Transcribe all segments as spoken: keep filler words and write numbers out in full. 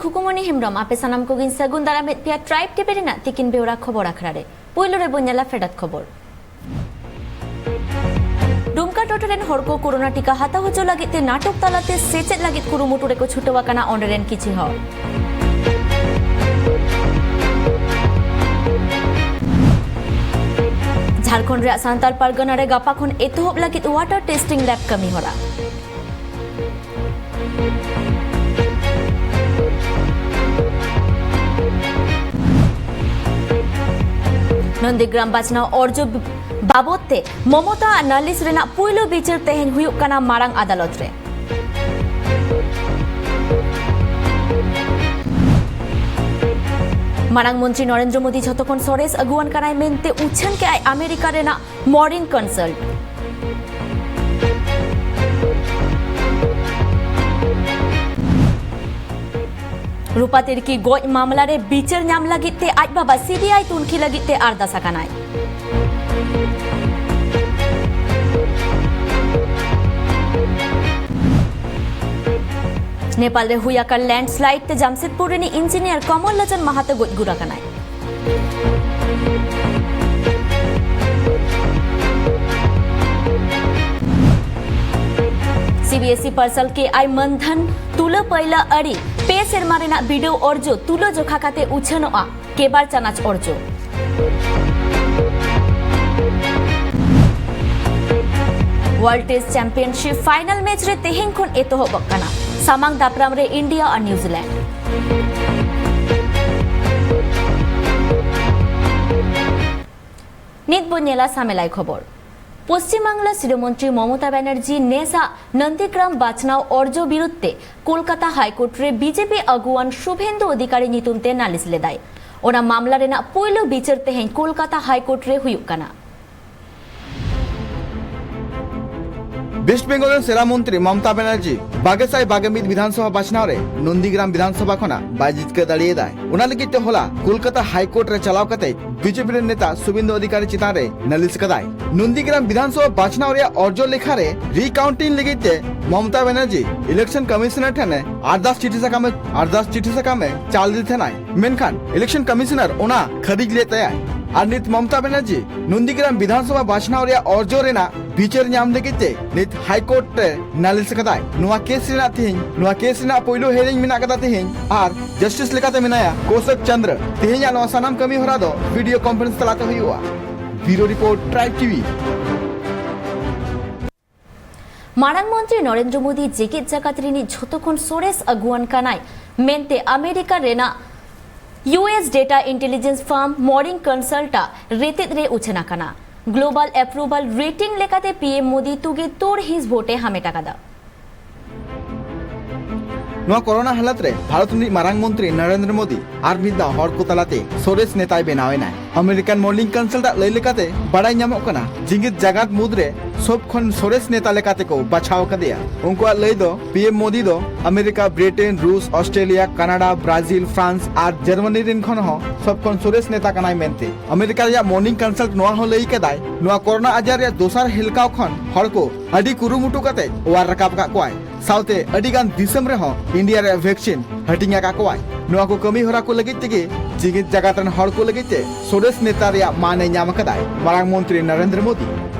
ᱠᱷᱩᱠᱩᱢᱚᱱᱤ ᱦᱮᱢᱵᱽᱨᱚᱢ, ᱟᱯᱮ ᱥᱟᱱᱟᱢ ᱠᱚᱜᱮᱧ ᱥᱟᱹᱜᱩᱱ ᱫᱟᱨᱟᱢᱮᱫ ᱯᱮᱭᱟ ᱴᱨᱟᱭᱤᱵᱽ ᱴᱤᱵᱷᱤ ᱨᱮᱱᱟᱜ ᱛᱤᱠᱤᱱ ᱵᱮᱣᱨᱟ ᱠᱷᱚᱵᱚᱨ ᱟᱠᱷᱲᱟ ᱨᱮ᱾ ᱯᱩᱭᱞᱩ ᱨᱮᱵᱚᱱ ᱧᱮᱞᱟ ᱯᱷᱮᱰᱟᱛ ᱠᱷᱚᱵᱚᱨ᱾ ᱰᱩᱢᱠᱟ ᱴᱚᱴᱷᱟ ᱨᱮᱱ ᱦᱚᱲ ᱠᱚ ᱠᱳᱨᱳᱱᱟ ᱴᱤᱠᱟ ᱦᱟᱛᱟᱣ ᱦᱚᱪᱚ ᱞᱟᱹᱜᱤᱫ ᱛᱮ ᱱᱟᱴᱚᱠ ᱛᱟᱞᱟᱛᱮ ᱥᱮᱪᱮᱫ ᱞᱟᱹᱜᱤᱫ ᱠᱩᱨᱩᱢᱩᱴᱩ ᱨᱮᱠᱚ ᱪᱷᱩᱴᱟᱹᱣ ᱟᱠᱟᱱᱟ ᱚᱸᱰᱮ ᱨᱮᱱ ᱠᱤᱪᱷᱤ ᱦᱚᱲ᱾ ᱡᱷᱟᱲᱠᱷᱚᱸᱰ ᱨᱮᱭᱟᱜ ᱥᱟᱱᱛᱟᱲ ᱯᱟᱨᱜᱟᱱᱟ ᱨᱮ ᱜᱟᱯᱟ ᱠᱷᱚᱱ ᱮᱛᱚᱦᱚᱵ ᱞᱟᱹᱜᱤᱫ water testing lab ᱠᱟᱹᱢᱤ ᱦᱚᱨᱟ᱾ ᱱᱚᱱᱫᱤᱜᱨᱟᱢ ᱵᱟᱪᱷᱱᱟᱣ ᱚᱨᱡᱚ ᱵᱟᱵᱚᱫ ᱛᱮ ᱢᱚᱢᱚᱛᱟ ᱟᱜ ᱱᱟᱞᱤᱥ ᱨᱮᱱᱟᱜ ᱯᱩᱭᱞᱩ ᱵᱤᱪᱟᱹᱨ ᱛᱮᱦᱮᱧ ᱦᱩᱭᱩᱜ ᱠᱟᱱᱟ ᱢᱟᱨᱟᱝ ᱟᱫᱟᱞᱚᱛ ᱨᱮ᱾ ᱢᱟᱨᱟᱝ ᱢᱚᱱᱛᱨᱤ ᱱᱚᱨᱮᱱᱫᱨᱚ ᱢᱳᱫᱤ ᱡᱷᱚᱛᱚ ᱠᱷᱚᱱ ᱥᱚᱨᱮᱥ ᱟᱹᱜᱩᱣᱟᱱ ᱠᱟᱱᱟᱭ ᱢᱮᱱᱛᱮ ᱩᱪᱷᱟᱹᱱ ᱠᱮᱫᱼᱟᱭ ᱟᱢᱮᱨᱤᱠᱟ ᱨᱮᱱᱟᱜ ᱢᱚᱨᱤᱱ ᱠᱚᱱᱥᱟᱞᱴ᱾ ᱨᱩᱯᱟ ᱛᱤᱨᱠᱤ ᱜᱚᱡ ᱢᱟᱢᱞᱟ ᱨᱮ ᱵᱤᱪᱟᱹᱨ ᱧᱟᱢ ᱞᱟᱹᱜᱤᱫ ᱛᱮ ᱟᱡ ᱵᱟᱵᱟ ᱥᱤᱵᱤᱟᱭ ᱛᱩᱱᱠᱷᱤ ᱞᱟᱹᱜᱤᱫ ᱛᱮ ᱟᱨᱫᱟᱥ ᱟᱠᱟᱱᱟᱭ᱾ ᱱᱮᱯᱟᱞ ᱨᱮ ᱦᱩᱭ ᱟᱠᱟᱱ ᱞᱮᱱᱰᱥᱞᱟᱭᱤᱰ ᱛᱮ ᱡᱟᱢᱥᱮᱫᱽᱯᱩᱨ ᱨᱤᱱᱤᱡ ᱤᱧᱡᱤᱱᱤᱭᱟᱨ ᱠᱚᱢᱚᱞ ᱞᱳᱪᱚᱱ ᱢᱟᱦᱟᱛᱚ ᱜᱚᱡ ᱜᱩᱨ ᱟᱠᱟᱱᱟᱭ᱾ ᱥᱤ ᱵᱤ ᱮᱥ ᱤ ᱯᱟᱨᱥᱟᱞ ᱠᱮᱫᱼᱟᱭ ᱢᱟᱹᱱ ᱫᱷᱟᱱ ᱛᱩᱞᱟᱹ ᱯᱟᱹᱭᱞᱟᱹ ᱟᱹᱨᱤ ᱯᱮ ᱥᱮᱨᱢᱟ ᱨᱮᱱᱟᱜ ᱵᱤᱰᱟᱹᱣ ᱚᱨᱡᱚ ᱛᱩᱞᱟᱹ ᱡᱚᱠᱷᱟ ᱠᱟᱛᱮ ᱩᱪᱷᱟᱹᱱᱚᱜᱼᱟ ᱠᱮᱵᱟᱨ ᱪᱟᱱᱟᱪ ᱚᱨᱡᱚ᱾ World Test Championship final match ᱨᱮ ᱛᱮᱦᱮᱧ ᱠᱷᱚᱱ ᱮᱛᱚᱦᱚᱵᱚᱜ ᱠᱟᱱᱟ᱾ ᱥᱟᱢᱟᱝ ᱫᱟᱯᱨᱟᱢ ᱨᱮ ᱤᱱᱰᱤᱭᱟ ᱟᱨ ᱱᱤᱭᱩᱡᱤᱞᱮᱱᱰ᱾ ᱱᱤᱛ ᱵᱚᱱ ᱧᱮᱞᱟ ᱥᱟᱢᱮᱞᱟᱭ ᱠᱷᱚᱵᱚᱨ᱾ ᱯᱚᱥᱪᱤᱢ ᱵᱟᱝᱞᱟ ᱥᱤᱨᱟᱹ ᱢᱚᱱᱛᱨᱤ ᱢᱚᱢᱚᱛᱟ ᱵᱟᱱᱟᱨᱡᱤ ᱱᱮᱥᱟᱜ ᱱᱚᱱᱫᱤᱜᱨᱟᱢ ᱵᱟᱪᱷᱱᱟᱣ ᱚᱨᱡᱚ ᱵᱤᱨᱩᱫᱷ ᱛᱮ ᱠᱳᱞᱠᱟᱛᱟ ᱦᱟᱭᱠᱳᱨᱴ ᱨᱮ ᱵᱤᱡᱮᱯᱤ ᱟᱹᱜᱩᱣᱟᱱ ᱥᱩᱵᱷᱮᱱᱫᱩ ᱚᱫᱷᱤᱠᱟᱨᱤ ᱧᱩᱛᱩᱢ ᱛᱮ ᱱᱟᱞᱤᱥ ᱞᱮᱫᱟᱭ᱾ ᱚᱱᱟ ᱢᱟᱢᱞᱟ ᱨᱮᱱᱟᱜ ᱯᱩᱭᱞᱩ ᱵᱤᱪᱟᱹᱨ ᱛᱮᱦᱮᱧ ᱠᱳᱞᱠᱟᱛᱟ ᱦᱟᱭᱠᱳᱨᱴ ᱨᱮ ᱦᱩᱭᱩᱜ ᱠᱟᱱᱟ᱾ ᱳᱭᱮᱥᱴ ᱵᱮᱝᱜᱚᱞ ᱨᱮᱱ ᱥᱮᱨᱟ ᱢᱚᱱᱛᱨᱤ ᱢᱚᱢᱚᱛᱟ ᱵᱟᱱᱟᱨᱡᱤ ᱵᱟᱜᱮ ᱥᱟᱭ ᱵᱟᱜᱮ ᱢᱤᱫ ᱵᱤᱫᱷᱟᱱᱥᱚᱵᱷᱟ ᱵᱟᱪᱷᱱᱟᱣ ᱨᱮ ᱱᱚᱱᱫᱤᱜᱨᱟᱢ ᱵᱤᱫᱷᱟᱱᱥᱚᱵᱷᱟ ᱠᱷᱚᱱᱟᱜ ᱵᱟᱭ ᱡᱤᱛᱠᱟᱹᱨ ᱫᱟᱲᱮᱭᱟᱫᱟᱭ᱾ ᱚᱱᱟ ᱞᱟᱹᱜᱤᱫ ᱛᱮ ᱦᱚᱞᱟ ᱠᱳᱞᱠᱟᱛᱟ ᱦᱟᱭ ᱠᱳᱨᱴ ᱨᱮ ᱪᱟᱞᱟᱣ ᱠᱟᱛᱮ ᱵᱤᱡᱮᱯᱤ ᱨᱮᱱ ᱱᱮᱛᱟ ᱥᱩᱵᱮᱱᱫᱩ ᱚᱫᱷᱤᱠᱟᱨᱤ ᱪᱮᱛᱟᱱ ᱨᱮ ᱱᱟᱹᱞᱤᱥ ᱠᱟᱫᱟᱭ᱾ ᱱᱚᱱᱫᱤᱜᱨᱟᱢ ᱵᱤᱫᱷᱟᱱᱥᱚᱵᱷᱟ ᱵᱟᱪᱷᱱᱟᱣ ᱨᱮᱭᱟᱜ ᱚᱨᱡᱚ ᱞᱮᱠᱷᱟ ᱨᱮ ᱨᱤᱠᱟᱣᱩᱱᱴᱤᱝ ᱞᱟᱹᱜᱤᱫ ᱛᱮ ᱢᱚᱢᱚᱛᱟ ᱵᱟᱱᱟᱨᱡᱤ ᱤᱞᱮᱠᱥᱚᱱ ᱠᱚᱢᱤᱥᱚᱱᱟᱨ ᱴᱷᱮᱱ ᱮ ᱟᱨᱫᱟᱥ ᱪᱤᱴᱷᱤ ᱥᱟᱠᱟᱢ ᱮ, ᱟᱨᱫᱟᱥ ᱪᱤᱴᱷᱤ ᱥᱟᱠᱟᱢ ᱮ ᱪᱟᱞ ᱞᱮᱫ ᱛᱟᱦᱮᱱᱟᱭ, ᱢᱮᱱᱠᱷᱟᱱ ᱤᱞᱮᱠᱥᱚᱱ ᱠᱚᱢᱤᱥᱚᱱᱟᱨ ᱚᱱᱟ ᱠᱷᱟᱹᱨᱤᱡ ᱞᱮᱫ ᱛᱟᱭᱟᱭ᱾ ᱟᱨ ᱱᱤᱛ ᱢᱚᱢᱚᱛᱟ ᱵᱟᱱᱟᱨᱡᱤ ᱱᱚᱱᱫᱤᱜᱨᱟᱢ ᱵᱤᱫᱷᱟᱱᱥᱚᱵᱷᱟ ᱵᱟᱪᱷᱱᱟᱣ ᱨᱮᱭᱟᱜ ᱚᱨᱡᱚ ᱨᱮᱱᱟᱜ ᱵᱤᱪᱟᱹᱨ ᱧᱟᱢ ᱞᱟᱹᱜᱤᱫ ᱛᱮ ᱱᱤᱛ ᱦᱟᱭ ᱠᱳᱨᱴ ᱨᱮ ᱱᱟᱞᱤᱥ ᱟᱠᱟᱫᱟᱭ᱾ ᱱᱚᱣᱟ ᱠᱮᱥ ᱨᱮᱱᱟᱜ ᱛᱮᱦᱮᱧ, ᱱᱚᱣᱟ ᱠᱮᱥ ᱨᱮᱱᱟᱜ ᱯᱳᱭᱞᱳ ᱦᱤᱭᱟᱨᱤᱝ ᱢᱮᱱᱟᱜ ᱟᱠᱟᱫᱟ ᱛᱮᱦᱮᱧ, ᱟᱨ ᱡᱟᱥᱴᱤᱥ ᱞᱮᱠᱟᱛᱮ ᱢᱮᱱᱟᱭᱟ ᱠᱳᱥᱚᱠ ᱪᱚᱱᱫᱨᱚ᱾ ᱛᱮᱦᱮᱧᱟᱜ ᱱᱚᱣᱟ ᱥᱟᱱᱟᱢ ᱠᱟᱹᱢᱤ ᱦᱚᱨᱟ ᱫᱚ ᱵᱷᱤᱰᱤᱭᱳ ᱠᱚᱱᱯᱷᱟᱨᱮᱱᱥ ᱛᱟᱞᱟᱛᱮ ᱦᱩᱭᱩᱜᱼᱟ᱾ ᱵᱤᱭᱩᱨᱳ ᱨᱤᱯᱳᱨᱴ, ᱴᱨᱟᱭᱤᱵᱽ ᱴᱤᱵᱷᱤ᱾ ᱢᱟᱨᱟᱝ ᱢᱚᱱᱛᱨᱤ ᱱᱚᱨᱮᱱᱫᱨᱚ ᱢᱳᱫᱤ ᱡᱮᱜᱮᱛ ᱡᱟᱠᱟᱛ ᱨᱤᱱᱤᱡ ᱡᱷᱚᱛᱚ ᱠᱷᱚᱱ ᱥᱚᱨᱮᱥ ᱟᱹᱜᱩᱣᱟᱹᱱ ᱠᱟᱱᱟᱭ ᱢᱮᱱᱛᱮ ᱟᱢᱮᱨᱤᱠᱟ ᱨᱮᱱᱟᱜ U S data intelligence farm morning consult ᱟᱜ ᱨᱮᱛᱮᱫ ᱨᱮ ᱩᱪᱷᱟᱹᱱ ᱟᱠᱟᱱᱟ᱾ ᱜᱞᱳᱵᱟᱞ ᱮᱯᱨᱩᱵᱷᱟᱞ ᱨᱮᱴᱤᱝ ᱞᱮᱠᱟᱛᱮ ᱯᱤ ᱮᱢ ᱢᱳᱫᱤ ᱛᱩᱜᱤ ᱛᱩᱲ ᱦᱤᱸᱥ ᱵᱷᱳᱴ ᱮ ᱦᱟᱢᱮᱴ ᱟᱠᱟᱫᱟ᱾ ᱱᱚᱣᱟ ᱠᱚᱨᱳᱱᱟ ᱦᱟᱞᱚᱛ ᱨᱮ ᱵᱷᱟᱨᱚᱛ ᱨᱤᱱᱤᱡ ᱢᱟᱨᱟᱝ ᱢᱚᱱᱛᱨᱤ ᱱᱚᱨᱮᱱᱫᱨᱚ ᱢᱳᱫᱤ ᱟᱨ ᱢᱤᱫ ᱫᱷᱟᱣ ᱦᱚᱲ ᱠᱚ ᱛᱟᱞᱟᱛᱮ ᱥᱚᱨᱮᱥ ᱱᱮᱛᱟᱭ ᱵᱮᱱᱟᱣ ᱮᱱᱟᱭ᱾ ᱟᱢᱮᱨᱤᱠᱟᱱ ᱢᱚᱨᱱᱤᱝ ᱠᱚᱱᱥᱟᱞᱴ ᱟᱜ ᱞᱟᱹᱭ ᱞᱮᱠᱟᱛᱮ ᱵᱟᱲᱟᱭ ᱧᱟᱢᱚᱜ ᱠᱟᱱᱟ, ᱡᱮᱜᱮᱛ ᱡᱟᱠᱟᱛ ᱢᱩᱫᱽᱨᱮ ᱥᱚᱵ ᱠᱷᱚᱱ ᱥᱚᱨᱮᱥ ᱱᱮᱛᱟ ᱞᱮᱠᱟᱛᱮ ᱠᱚ ᱵᱟᱪᱷᱟᱣ ᱟᱠᱟᱫᱮᱭᱟ᱾ ᱩᱱᱠᱩᱣᱟᱜ ᱞᱟᱹᱭ ᱫᱚ, ᱯᱤ ᱮᱢ ᱢᱳᱫᱤ ᱫᱚ ᱟᱢᱮᱨᱤᱠᱟ, ᱵᱨᱤᱴᱮᱱ, ᱨᱩᱥ, ᱚᱥᱴᱨᱮᱞᱤᱭᱟ, ᱠᱟᱱᱟᱰᱟ, ᱵᱨᱟᱡᱤᱞ, ᱯᱷᱨᱟᱱᱥ ᱟᱨ ᱡᱟᱨᱢᱟᱱᱤ ᱨᱤᱱ ᱠᱷᱚᱱ ᱦᱚᱸ ᱥᱚᱵ ᱠᱷᱚᱱ ᱥᱚᱨᱮᱥ ᱱᱮᱛᱟ ᱠᱟᱱᱟᱭ ᱢᱮᱱᱛᱮ᱾ ᱟᱢᱮᱨᱤᱠᱟ ᱨᱮᱭᱟᱜ ᱢᱚᱨᱱᱤᱝ ᱠᱚᱱᱥᱟᱞᱴ ᱱᱚᱣᱟ ᱦᱚᱸ ᱞᱟᱹᱭ ᱠᱟᱫᱟᱭ, ᱱᱚᱣᱟ ᱠᱚᱨᱳᱱᱟ ᱟᱡᱟᱨ ᱨᱮᱭᱟᱜ ᱫᱚᱥᱟᱨ ᱦᱮᱞᱠᱟᱣ ᱠᱷᱚᱱ ᱦᱚᱲ ᱠᱚ ᱟᱹᱰᱤ ᱠᱩᱨᱩᱢᱩᱴᱩ ᱠᱟᱛᱮ ᱚᱣᱟᱨ ᱨᱟᱠᱟᱵ ᱟᱠᱟᱫ ᱠᱚᱣᱟᱭ᱾ ᱥᱟᱶᱛᱮ ᱟᱹᱰᱤ ᱜᱟᱱ ᱫᱤᱥᱚᱢ ᱨᱮᱦᱚᱸ ᱤᱱᱰᱤᱭᱟ ᱨᱮᱭᱟᱜ ᱵᱷᱮᱠᱥᱤᱱ ᱦᱟᱹᱴᱤᱧ ᱟᱠᱟᱫ ᱠᱚᱣᱟᱭ᱾ ᱱᱚᱣᱟ ᱠᱚ ᱠᱟᱹᱢᱤ ᱦᱚᱨᱟ ᱠᱚ ᱞᱟᱹᱜᱤᱫ ᱛᱮᱜᱮ ᱡᱮᱜᱮᱛ ᱡᱟᱠᱟᱛ ᱨᱮᱱ ᱦᱚᱲ ᱠᱚ ᱞᱟᱹᱜᱤᱫ ᱛᱮ ᱥᱚᱨᱮᱥ ᱱᱮᱛᱟ ᱨᱮᱭᱟᱜ ᱢᱟᱹᱱ ᱮ ᱧᱟᱢ ᱟᱠᱟᱫᱟᱭ ᱢᱟᱨᱟᱝ ᱢᱚᱱᱛᱨᱤ Narendra Modi.